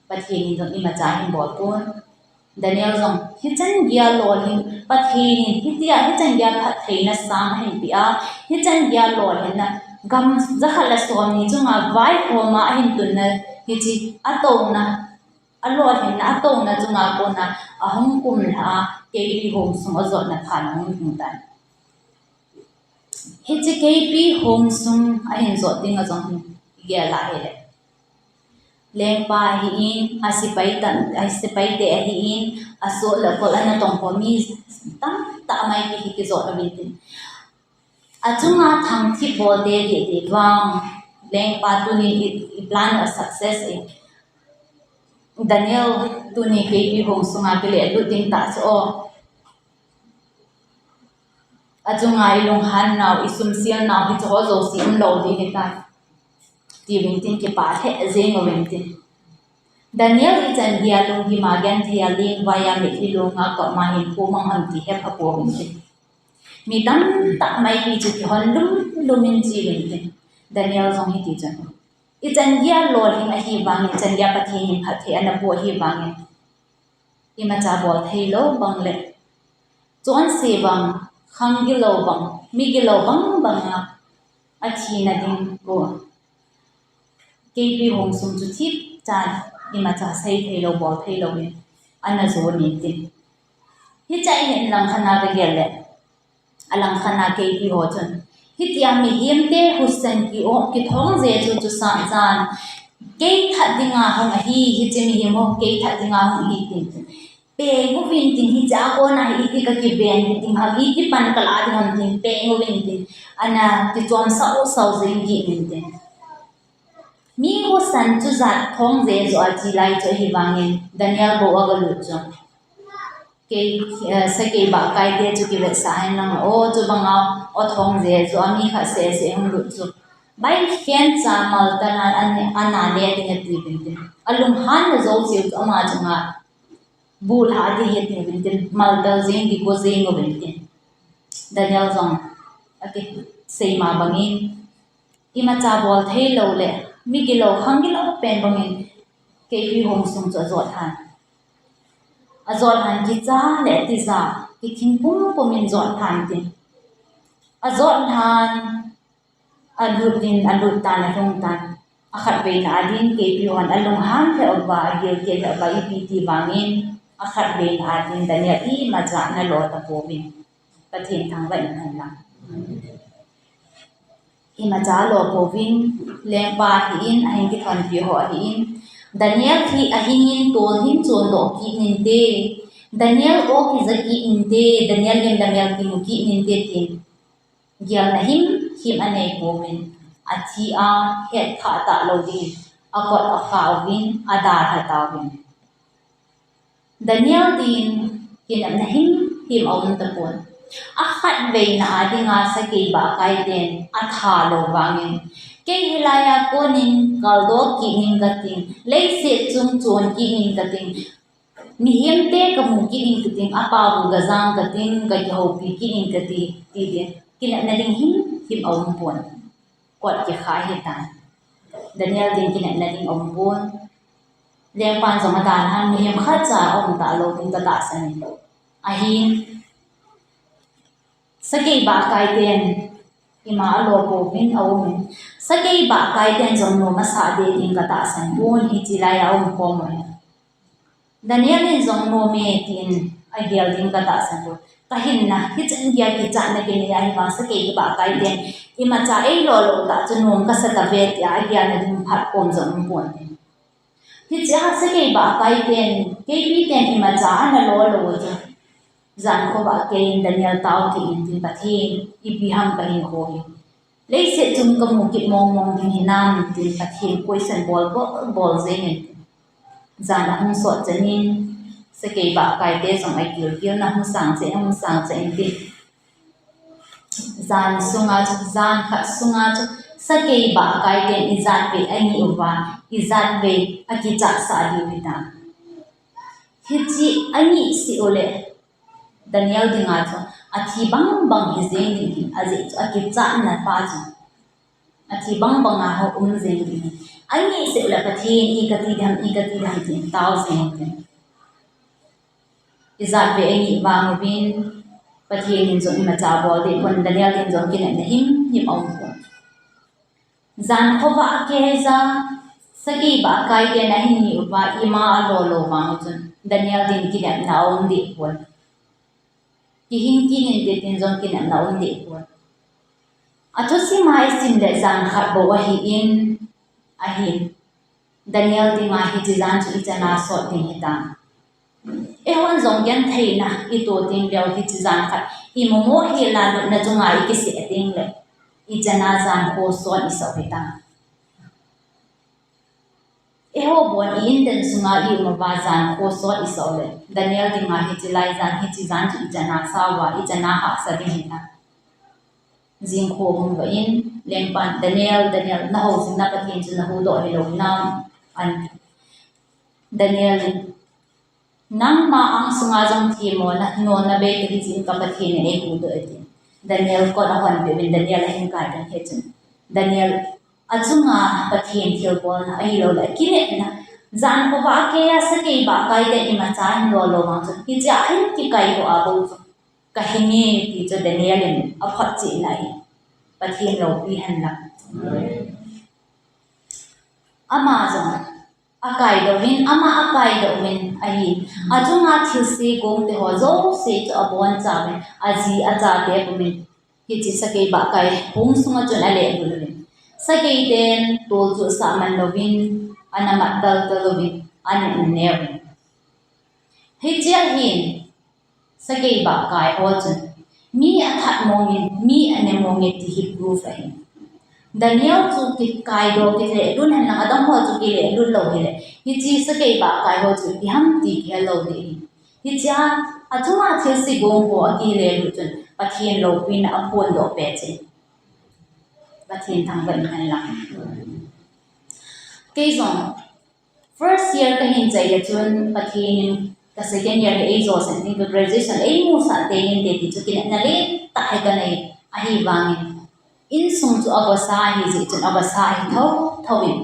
Pathen in jong imacha ahin bolpon. Daniel jong hichan geiya lolhin, Pathen in hitia hichan geiya phattheina sang ahin peh a, hichan geiya lolhinna gam jakhat le somni chunga vaihoma ahin tunna, hiche atouna, alolhinna atouna chunga kona ahung kumlha a, keipi hong sung ajotna phat ahung lhung tan. Hiche keipi hong sung ahin jot dinga jong hin gel ahile, lengpa ahin, asepai te ahin, asoh le akol ana tongkho mi tamtah maipi hi kijot uvin tin. Achunga thangthip bolte deh deh vang, lengpa tunin i, i plan u asuccess e. Daniel, tuni keipi hong sunga kile lut ding tah chu o. Achunga ilunghan nau, isumsel nau, hicheho jouse umlou ding ahitai, tiuvin tin kipah lheh jeng uvin tin. Daniel ichan geiya lunggim a genthei a, lengvai a, mitlhi long a, koma hin pumang ham ti hepha pouvin tin. Mi tamtah maipi chu kihon lumlum in che uvin tin. Daniel jong hiti chun, ichan geiya lolhing ahivangin, ichan geiya Pathen in phatthei ana pu ahivangin, imacha bol theilou bang le, chonse bang, khang gilou bang, mi gilou bang banga athina ding u, keipi hong sung chu thipchan, imacha sei theilou, bol theilou in ana jon in tin. Hichea hin langkhat a kagel le, alangkhat a keipi ho chun, hitia mihemte husen ki-o, kithong je chu chu sangsan, kei that dinga hung ahi, hiche mihem ho kei that dinga hung ahi tin, peng uvin tin, hichea kona hi iti kakiven ding ham, iti pan kalah ding ham tin, peng uvin tin, ana kichom sausau jeng kit in tin. Mi husen chu jat thong je joh a che lai chu ahivangin, Daniel bou agalut chu, Kei, eh, sakei bahkai te chu kivetsah hen lang, o, chu banga o thong je chu ami khat seh seh hung lut chu. Bai khen cha mal ta nan an, an a ne ding ati vin tin. A lunghan na zo chiu chu ama chunga bu lha ding ati vin tin. Mal ta jing di ko jing o vin tin. Daniel jong ati sei ma bangin. Imacha bol thei lou le, mi gilou, khang gilou pen bangin, keipi hong sung chu ajot han. Ajot han kicha le tija, kithing pum pum in jot han tin. Ajot han, alut din, alut tan, alhung tan. Akhat veina adin, keipi hon alunghan lheh uva, agilkel lheh uva, ipi ti vangin, akhat veina adin, Daniel imacha nalo tapouvin. Pathen thangvah in hen lang. Imacha lo pouvin, lengpa hi in, ahin kithonpi ho hi in. Daniel hi ahing in tol hin chondoh kit nin te. Daniel o kija kit nin te. Daniel lim Daniel kimu kit nin te tin. Gelna himhim anei pouvin. Athi a het kha ta lo ding. Akot akha uvin, ada kha ta uvin. Daniel din kinepna himhim aum tapon. Akhat veina a dinga sakei bahkai ten atha lo vangin. Kei hilai a konin kaldoh kit ning kating, leiset chung chon kit ning kating, mihemte kamu kit ning kating, apao gajang kating, kakihoupi kit ning kati, ti din. Kinepna ding himhim aum pon. Kot kikha hitan. Daniel din kinepna ding aum pon. Lengpan jong adan han mihem khatcha aum talou ding katahsan in. Ahin. Sakei bahkai ten ima alo pouvin aum in. Sakei bahkai ten jong nom asah ding katahsan pon hiche lai a aum khom in. Daniel in jong nom e tin agel ding katahsan pon. Kahinna, hichan gei a kichatna kinei ahi vang sakei bahkai ten imacha eilo lou tah chu nom kasa tave tia agelna ding phat kom jong um pon tin. Hiche a sakei bahkai ten, keipi ten imacha ana lo lou chu. Jan khovah kei in Daniel tao kit in tin Pathen, ipi ham kahin kho hi. Leiset chung kamu kit mong mong ding hinam tin Pathen question bol bol bol jeng in. Jan ahung sot chan in, sakei bahkai te jong agil gil na hung sang chan, hung sang chan in tin. Jan sunga chu, jan khat sunga chu, sakei bahkai ten ijat vei angi uva, ijat vei akichat sah diu hitam. Hiche angi seh uleh, Daniel dinga chu athi bang bang hi jeng ding hin, ajeh chu akichatna pa chu athi bang bang a ho um jeng ding hin. Angi seh uleh Pathen i kati dam, i kati dam tin tao jeng ding. Ijat vei angi vang uvin Pathen in jong imacha bol ding pon, Daniel din jong kinepna himhim aum pon. Jan khovah a keija, sakei bahkai ten ahin ngi uva ima alo lou vang chun Daniel din kinepna aum deh pon. Kihing kihing te tin jong kinepna aum deh pon. Athusim a isim le jan khat bou ahin, ahin. Daniel dinga hiche jan chu ichan a sot ding hitam. Eihon jong gentheina ito ding leu hiche jan khat, imomo hel a lutna chunga ikisih ding le, ichan a jan kho sot isah u hitam. Eiho bon i inten sunga i um uva jan kho sot isah u le, Daniel dinga hiche lai jan, hiche jan chu ichan a sa uva, ichan a hahsa ding hitam. Jingkho hung vah in, lengpan, Daniel, Daniel, naho jing na Pathen chu nahuhdoh hilou nam, ati. Daniel in, nangma ang sunga jong themmo na, nona bei kahi jin ka Pathen in eihuhdoh e ati. Daniel kot ahonpeh uvin, Daniel ahin kai tan hichun. Daniel, achunga Pathen thilbolna ahilou le, kinepna, jan khovah a keija sakei bahkai ten imacha ahin lo lou vang chun, hichea ahin kikaidoh a bou chu. Kahinge ti chu Daniel in aphotchetna ahi. Pathen loupi hen lang. Ama jong akaidoh in, ama akaidoh in ahi. Achunga thilse gong te ho jouse chu abonchauvin, aji achate pumin, hiche sakei bahkai hung sunga chun alehlut uvin. Sakei ten tolchu asah man louvin, ana mat taltal uvin, ana um ne uvin. Hichea hin, sakei bahkai ho chun, mi athat mongin, mi ane mongin ti hi proof ahi. Daniel chu kikaidoh kilehlut hen lang, adang ho chu kilehlut lou hile, hiche sakei bahkai ho chu ipi ham ti kihel lou ding ahi. Hichea Achunga thilse gong ho akile lut chun Pathen loupina aphondoh peh cheh. Pathen thangvah in hen lang. Kei jong first year kahin chai le chun Pathen in ka second year hi eijosah ding, ka graduation eimusah tei inte ti chu kinepna letah hi kanei. Ahivangin insung chu avasa ahijeh chun avasa ahi thotho in.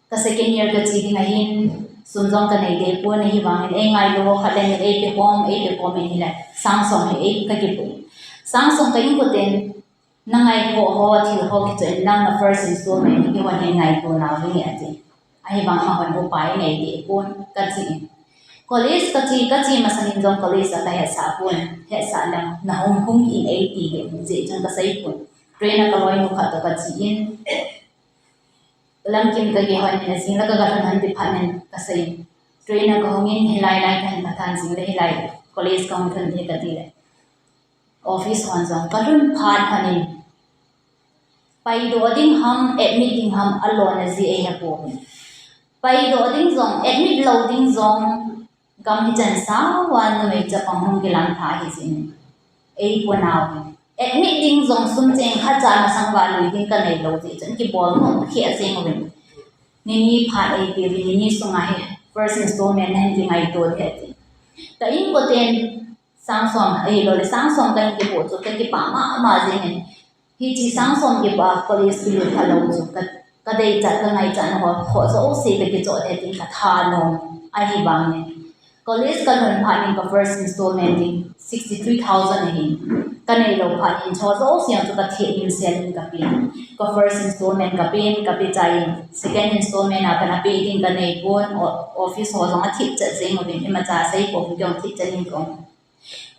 Ka second year kache ding ahin, sum jong kanei deh pon, ahivangin eingailu ho khat le ni eipekhom, eipekhom in hile, sang som hi ei kakipui. Sang som ka inkoten, na ngaikhoh ho, thil ho kichoh in lang na first installment hi kihon hi ngaito nau vinge ati. Ahivang amahon upai nei deh pon, kache in. College kache, kache masangin jong college a kahetsah pon, hetsah lang, na hung hung in eiti deh, jeh chun kasei pon. Train a kaloinu khat toh kache in, lamkim kagei hon in, ajing la kagalhun hon ti phat in kasei in. Train a kahung in, hilai lai kahin pathan jing le hilai college kahung lhun ding kati le, office hon jong kalhun phat hon in, paidoh ding ham, admit ding ham, alona ji eihepoi. Paidoh ding jong, admit lou ding jong, gam hichan sao a numei chapang hung kilang pha hijeh in, eipui nau. Admit ding jong sum cheng khatcha masang uva lui ding kaneilou jeh chun kibol nom kheh jeng uvin. Nini phat eipeuvin, nini sunga hi first installment nahin kingaito ding ati. Ka inkoten sang som, ahiloule sang som kahin kipoh chu kakipah mama jengin. Hiche sang som kipoh a college kilut phalou chu ka, kadeichat, kangaichat na ho, ho jouse kakichoh ding tin kathanom ahivangin. College kalhun phat in ka first installment ding sixty three thousand ahin. Kaneilou phat in chu jouse jong chu kathet in sel in kapen. Ka first installment kapen, kape chai in. Second installment a pat a pe ding kanei pon, o-, office ho jong athipchet jeng uvin, imacha seipon, kei jong thipchet in kaum.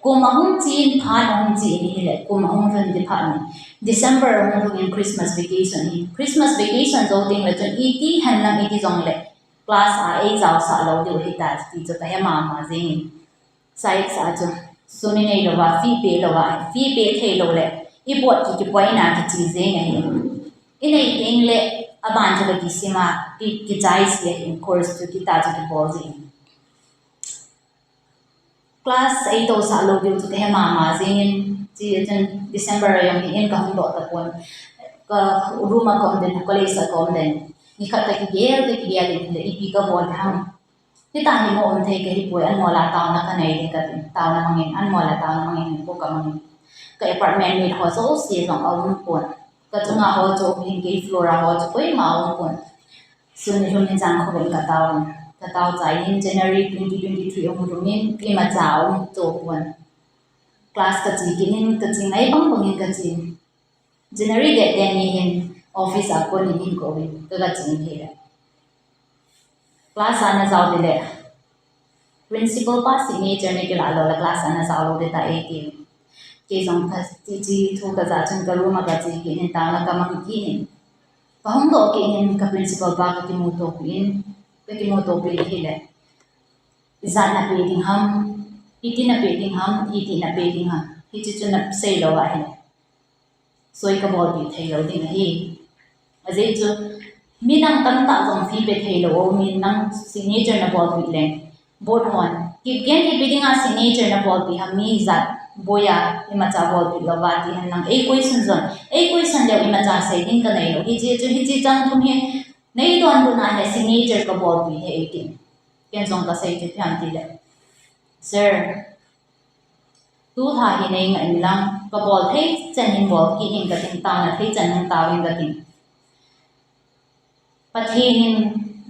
Kum ahung che in, phat ahung che in hile, kum ahung lhun ding phat in, December ahung lhun in Christmas vacation in. Christmas vacation jou ding le chun iti henlang iti jongle class a eijaosah lou diu hita ti chu kahe mama jengin. Side sa chu sum inei louva, fee pay louva, fee pay thei loule ibot ki kipoina kiche jeng ahi. Inei tengle aban chu kakisima, ki, kichai ji ahi, course chu kita chu kibol jeng. Class eitousah lou diu chu kahe mama jengin, chuin December a jong hi in kahung doh tapon. Ka room a kaum den, college a kaum den. Nikhat kakigel, kakigel in le ipi kabol ding ham. Hita hi mo um thei kahipoi, anmol a taona kanei ding katin, taona mangin, anmol a taona mangin, ko kamangin. Ka apartment mate ho jouse jong aum pon. Kachunga ho chu hin kei floor a ho chu koima aum pon. Sun ni lhum in chang khovah in katao in, katao chai in January twenty twenty-three ahung lhung in, imacha aum chopon. Class kache kit in, kache ngai bang bang in kache in. January date ten ni hin office a kon in hin kou in, ka, kache in hile. Class a najao ding le, principal pa signature nakilah lou le class a najao lou ding tai ati. Kei jong ka, ti, ti thu kajah chun ka room a kache kit in, taona kamang kit in. Kahung doh kit in ka principal pa kakimuto peh in, kakimuto peh in hile, ijat nape ding ham, iti nape ding ham, iti nape ding ham, hiche chu nasei lou ahile soi kabolpeh thei lou ding ahi. Ajeh chu midang tamtah jong fee pe thei lou, mi nang signature nabolpeh leng, board hon, Kipgen ipi dinga signature nabolpeh ham, mi ijat boi a imacha bolpeh louva ti hen lang ei question jong, ei question leu imacha sei ding kanei lou. Hiche chu, hiche chang thum hi nei donbutna le signature kabolpeh hi eitin. Ken jong kasei chu ipi ham tile, Sir, tulha hi nei ngah in lang, kabol thei chan hin bol kit in katin, taona thei chan hin tao in katin. Pathen in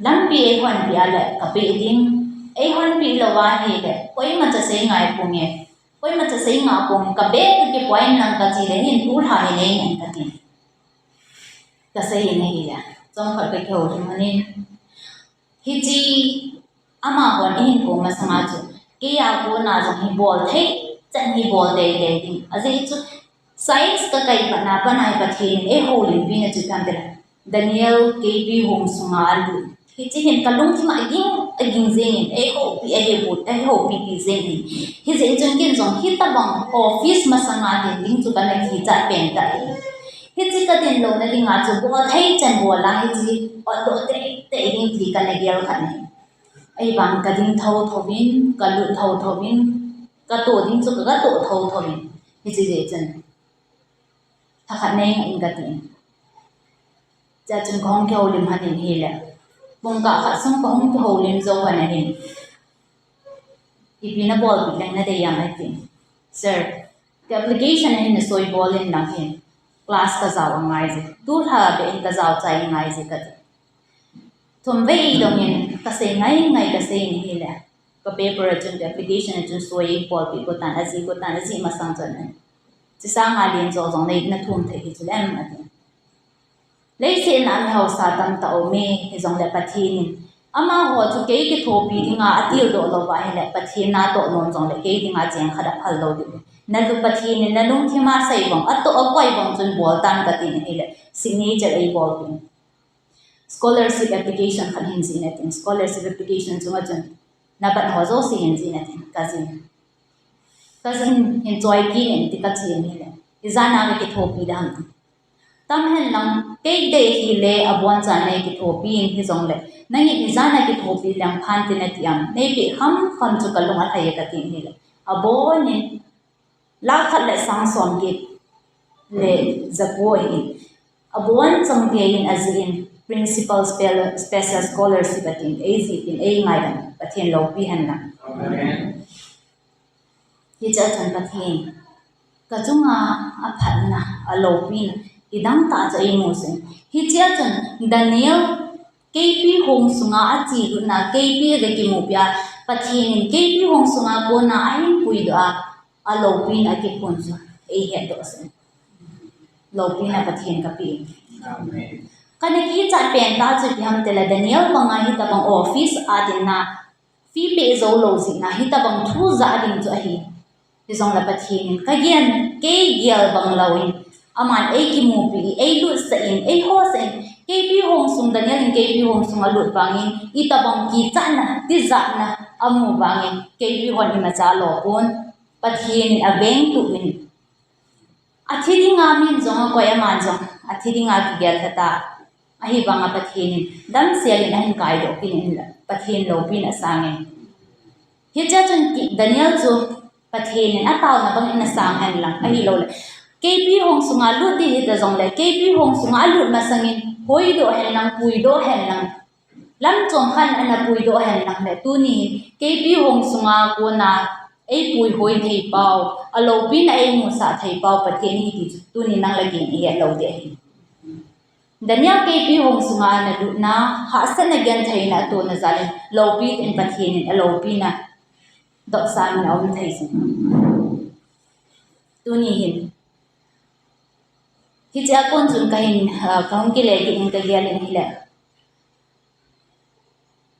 lampi eihonpeh a le kapeh ding, eihonpeh lou ahile koimacha sei ngai ponge, koimacha sei ngah ponge, kabeh kakipoi in lang kache le hin tulha hi nei ngah in katin. Kasei in ahile, chomkhat kakihoulim in, hiche amahon eihin kou masanga chu, keiya kona jong hi bol thei chan hi bol teitei ding. Ajeh chu science kakai patna pana hi Pathen in eihoulimpina chu ipi ham tile, Daniel keipi hung sunga alut. Hiche hin kalungthim aging, aging jengin, eihoupi, eihoupi, eihoupipi jengin. Hijeh chun ken jong hitobang office masanga din ding chu kana kichat pen tai. Hiche kadin louna dinga chu bol thei chan bol a hiche otdoh teitei ding ti kana gel khat ahi. Ahivang kading thotho in, kalut thotho in, katoh ding chu katoh thotho in. Hiche jeh chun, thakhat nei ngah in kati. Chuin kahung kihoulim lhon in ahile, pungkah khat sung kahung kihoulim jou lhon in ahi. Ipi nabolpeh leng nadei ham ati. Sir, ka application ahin nasoi bol in lang hin. Class kajao angai je. Tulha beh in kajao chai angai je kati. Thumvei eidong in kasei ngai ngai kasei in ahile, ka paper a chun, ka application a chun soi eibolpeh got tan, ajih got tan, ajih masang chun, chesanga lenjo jong nei nathum thei hi chu lem ati. Leiset a mi hausa tamtah aume, hijongle Pathen in amaho chu kei kithopi dinga atildoh louva ahile, Pathen natoh nom jongle kei dinga cheng khat aphal lou ding. Nalu Pathen in nalungthim a sei vang, atoh akoi vang chun bol tan kati in ahile, signature eibolpeh in. Scholarship application khat hin jih in atin, scholarship application chunga chun nabat ho jouse hin jih in atin, kajih in. Kajih in hin choi kit in ti kache in ahile, ijat a kakithopi ding ham ti. Tam hen lang, kei dei hile abonchan nei kithopi in hijongle, nangin ijat a kithopi leng phan tin nati ham, neipeh khamkham chu kalung alhai e kati in ahile, abonin lakh khat le sang somget le jako ahin, abonchan gei in ajih in, Principal Spe-, Special Scholarship atin, eijih in, eingaidam, Pathen loupi hen lang. Amen. Hichea chun Pathen kachunga aphatna, aloupina, kidang tah chu eimu jin. Hichea chun Daniel keipi hong sunga achelutna, keipi aga kimupi a, Pathen in keipi hong sunga kona ahin puidoh a, aloupina akiphon chu eihetdoh jin. Loupina Pathen kapeh in. Amen. Kana kichat pen tah chu ipi ham itile, Daniel banga hitobang office a dinga fee peh jou lou jeh a hitobang thu jah ding chu ahi. Hijongle Pathen in kagel, kei gel bang louvin, aman eikimupi, eilutsah in, eihousah in, keipi hong sung, Daniel in keipi hong sung alut vangin, itobang kichatna, tijatna amu vangin, keipi hon imacha alo pon, Pathen in aveng tup in, athi dinga min jong akoi, aman jong athi dinga kigel lhata. Ahivanga Pathen in damsel in ahin kaidoh kit in, Pathen loupina asangin. Hichea chun Daniel chu Pathen in ataona bangin asang hen lang, ahilouleh keipi hong sunga lut ding hita jongle, keipi hong sunga alut masangin hoidoh hen lang, puidoh hen lang, lamchom khat in ana puidoh hen lang le, tuni keipi hong sunga kona eipuihoi thei pau, aloupina eimusah thei pau Pathen ahi ti chu tuni nang le kei in ihet lou ding ahi. Daniel keipi hong sunga analutna, hahsatna gentheina atona jal in, loupi in Pathen in aloupina dopsang in aum thei jin. Tuni hin, hichea kon chun kahin, ah, kahung kile kit in kagel in ahile,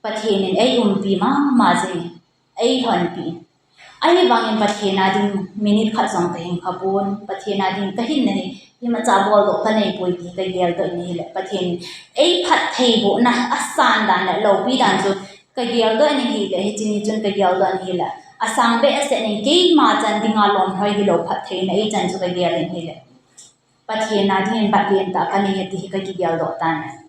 Pathen in eiumpi mama jin, eilhonpi in. Ahivangin Pathen a ding minute khat jong kahin khapon, Pathen a ding kahinna hi imacha boldoh kaneipoi ti kageldoh in ahile, Pathen in eiphattheibohna asan dan le loupi dan chu kageldoh in ahile, hiche ni chun kageldoh in ahile, asang behseh in keima chan dinga lomlhoi hilou phattheina eichan chu kagel in ahile, Pathen a dingin bat lentah kanei e ti hi kakigeldoh tan.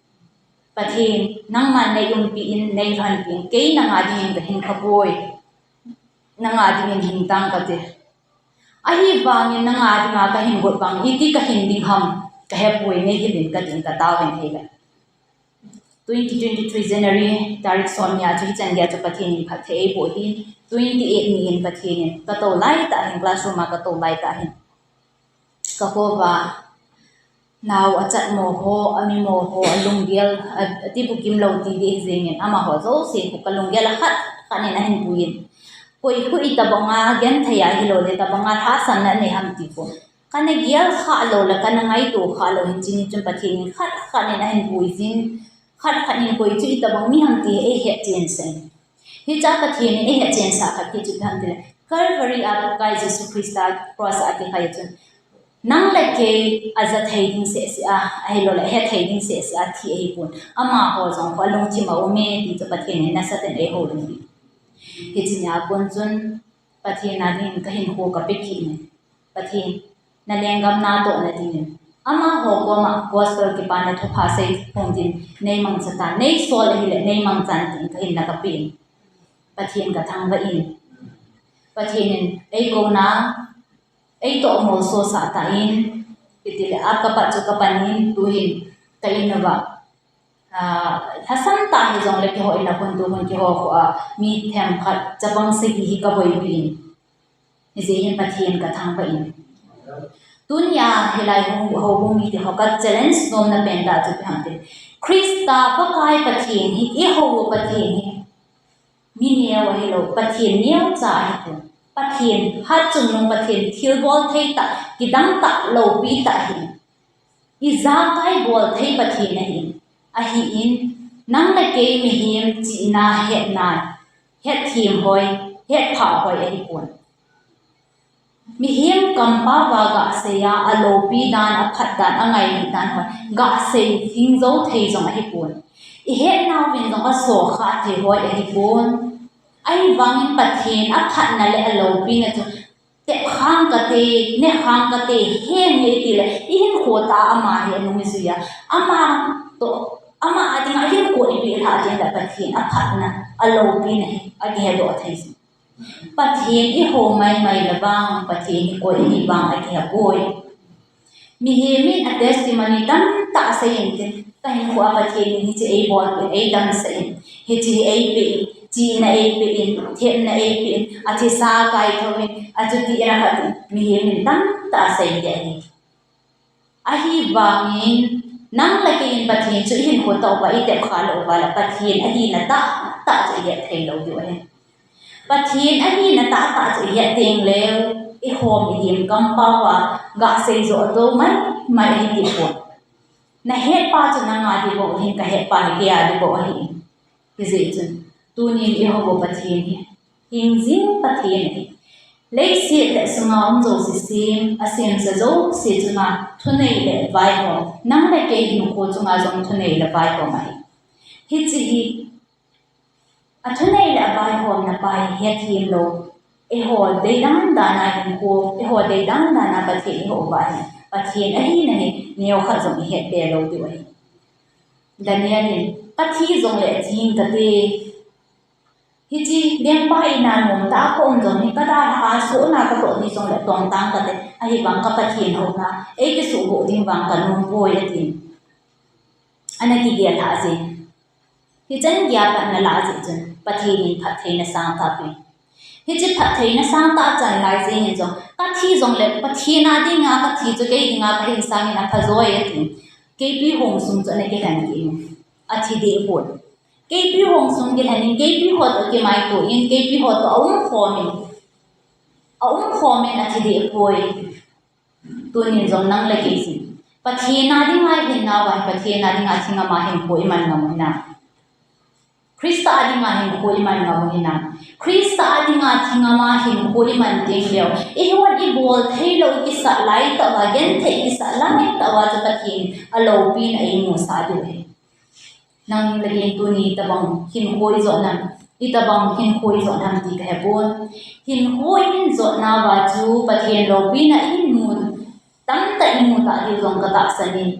Pathen, nangman neiumpi in, neilhonpi in, kei nanga dingin kahin khapoi, nanga dingin hing tang kate. Ahivangin nanga dinga kahin got vang iti kahin ding ham kahepoi, neihil in katin, katao in ahile, twenty twenty-three January tarik somni a chu hichan geiya chu Pathen in phatthei eiboh ahin, twenty-eight ni in Pathen in katou laitah hin, classroom a katou laitah hin, kakho uva, nao achatmo ho, amimo ho, alunggel, a, atibukim lou ti ding ahi jengin, amaho jouse khu kalunggel a khat khat in ahin pui in, koi khu itobanga genthei a hiloule, itobanga lhahsamna anei ham ti khu kana gel khah lou le kana ngaito khah lou hin, hiche ni chun Pathen in khat khat in ahin pui jin, khat khat in koi chu itobang mi ham ti eihet chensah in. Hichea Pathen in eihet chensah khat ti chu ipi ham itile, Calvary a Pakai Jesu Christa cross a akikhai a chun, nang le kei aja thei ding sehseh a, ahiloule ahe thei ding sehseh a thi ahipon, amaho jong khu alungthim a aume ti chu Pathen in nasatah in eihoulim in. Hiche nia kon chun Pathen a dingin kahinkho kape kit in, Pathen, nalenggam natohna dingin, amaho koma gospel kipana thupha sei phong din neimangcha tan, neisol ahile neimangchan tin kahinna kape in. Pathen kathangvah in. Pathen in eikouna, eitoh molso sah tan, itile a kapat chu kapan in, tuhin ka in uva, ah, lhasam tah hijongle keiho in a khun tuhun keiho kho a mi themkhat chapang sagi hi kaboipi in. Hijeh hin Pathen kathangvah in. Tunia hilai hung, houbung mite ho ka challenge nomna pen tah chu ipi ham itile, Christa Pakai Pathen hi, ihou u Pathen hi mi neo ahilou, Pathen neocha ahipon. Pathen hatchungnung, Pathen thilbol thei tah, kidang tah, loupi tah ahi. Ijakai bol thei Pathen ahi. Ahin, nang le kei mihem chihna, hetna, hetthem hoi, hetphah hoi ahipon. Mihem kampao va gasei a, aloupi dan, aphat dan, angailutdan hoi gasei thing jou thei jong ahipon. Ihetnau vin jong asokha thei hoi ahipon. Ahivangin Pathen aphatna le aloupina chu tepkhang kate, nekhang kate, henge itile ihinkho tah a ama hi anung ijui a, ama toh, ama a dinga hinkho ipeh lhah tengle Pathen aphatna, aloupina hi akihedoh thei jing. Pathen ihou maimai le vang, Pathen hi koi ahi vang akihepoi. Mihem in a testimony tamtah asei inte, kahinkho a Pathen in hiche eibolpeh in, eidamsah in, hiche hi eipeh in, chihna eipeh in, themna eipeh in, athisa kaithou in, achuti in, akhat in, mihem in tamtah asei inte ahi. Ahivangin, nang le kei in Pathen chu ihinkho tah uva, itepkha lou uva le Pathen ahina tahtah chu ihet thei lou diu ahi. Pathen ahina tahtah chu ihet tengleu, ihom ihem kampao a gasei joh tou maimai ahi tipon. Nahetpa chu nanga dibou ahin, kahetpa hi keia dibou ahi. Hijeh chun, tunin ihou u Pathen hi hingjing Pathen ahi. Leiset le sunga um jouse sem, asemsa jouse chunga thunei le vaihom, nang le kei hinkho chunga jong thunei le vaihom ahi. Hiche hi athunei le avaihomna pa hi hethem lou, eiho deidan dana hinkho, eiho deidan dana Pathen ihou uva hi, Pathen ahina hi neokhat jong ihetbe lou diu ahi. Daniel in, kathi jongle thi inge kati. Hiche lengpa in a nomtah a kaum jong hi, kadalha a sohna katoh ding jongle tongtang kate, ahivang ka Pathen houna eikisuhboh ding vang kanom poi atin. Ana kigel lhah jeng. Hichan geiya pat ana lah jeh chun Pathen in phattheina sangtah apen. Hiche phattheina sangtah achan lai jeng in jong, kathi jongle Pathen a dinga kathi chu kei dinga kahinsang in aphajoi atin. Keipi hong sung chu ana kilhen kit in, athi deh pon. Keipi hong sung kilhen in, keipi ho toh kimaito in, keipi ho toh aumkhom in, aumkhom in athi deh poi. Tunin jong nang le kei hin Pathen a dinga ihinnauva, Pathen a dinga thingama hinkho iman ngam u hinam? Christa a dinga hinkho iman ngam u hinam? Christa a dinga thingama hinkho iman tengleu, eihon ibol theilou ikisah laitah uva, genthei ikisah laitah uva chu Pathen in aloupina eimusah diu ahi. Nang le kei in tuni itobang hinkho ijot nam, itobang hinkho ijot nam ti kahepon. Hinkho ihin jotnauva chu Pathen loupina ihin mu, tamtah imu tah diu jong katahsan in.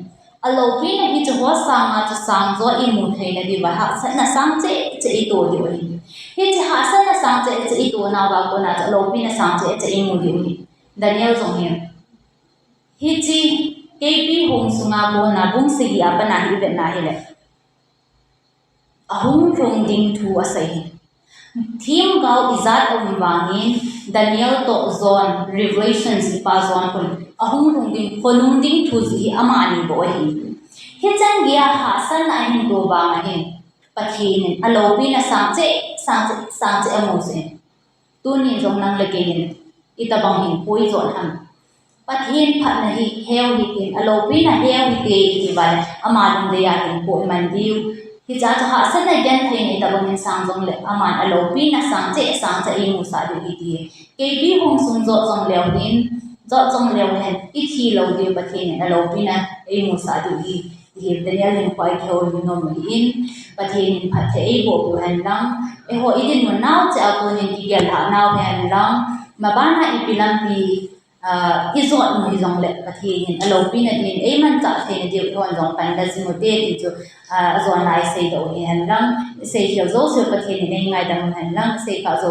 Aloupina hi chu ho sanga chu sang jo imu theina diuva hahsatna sang cheh cheh ito diu ahi. Hiche hahsatna sang cheh cheh itonauva kona chu aloupina sang cheh cheh imu diu ahi. Daniel jong hi. Hiche keipi hong sunga kona bung sagi a pat a hi ivetna hile, ahung lhung ding thu asei hi. Themgao ijat aum vangin Daniel toh John, Revelation jihpa John khun ahung lhung ding, khonung ding thu jih hi amani bou ahi. Hichan geiya hahsatna ahin to vang ahin, Pathen in aloupina sang cheh, sang cheh, sang cheh amu jeh in. Tunin jong nang le kei in itobang hinkho ijot ham? Pathen phatna hi heu hitin, aloupina heu hite iti uva le, ama lungdei a hinkho iman diu. Hichea chu hahsatna gentheina itobang in sang jongle, aman aloupina sang cheh, sang cheh eimusah diu ahi ti. Keipi hong sung jot jongleu hin, jot jongleu hen, ithi lou diu, Pathen in aloupina eimusah diu ahi. Ti hi Daniel hinkho a ikihoulim nom u ahin, Pathen in phatthei eiboh peh u hen lang, eiho idinmun nau cheh a konin kigel lhah nau hen lang, mabana ipi lampi ah, ijot u hijongle Pathen in aloupina din eimanchah theina diu hon jong panla jing ute ti chu, ah, ajona iseidoh u hi hen lang, isei khel jouse Pathen in eingaidam u hen lang, isei kha jouse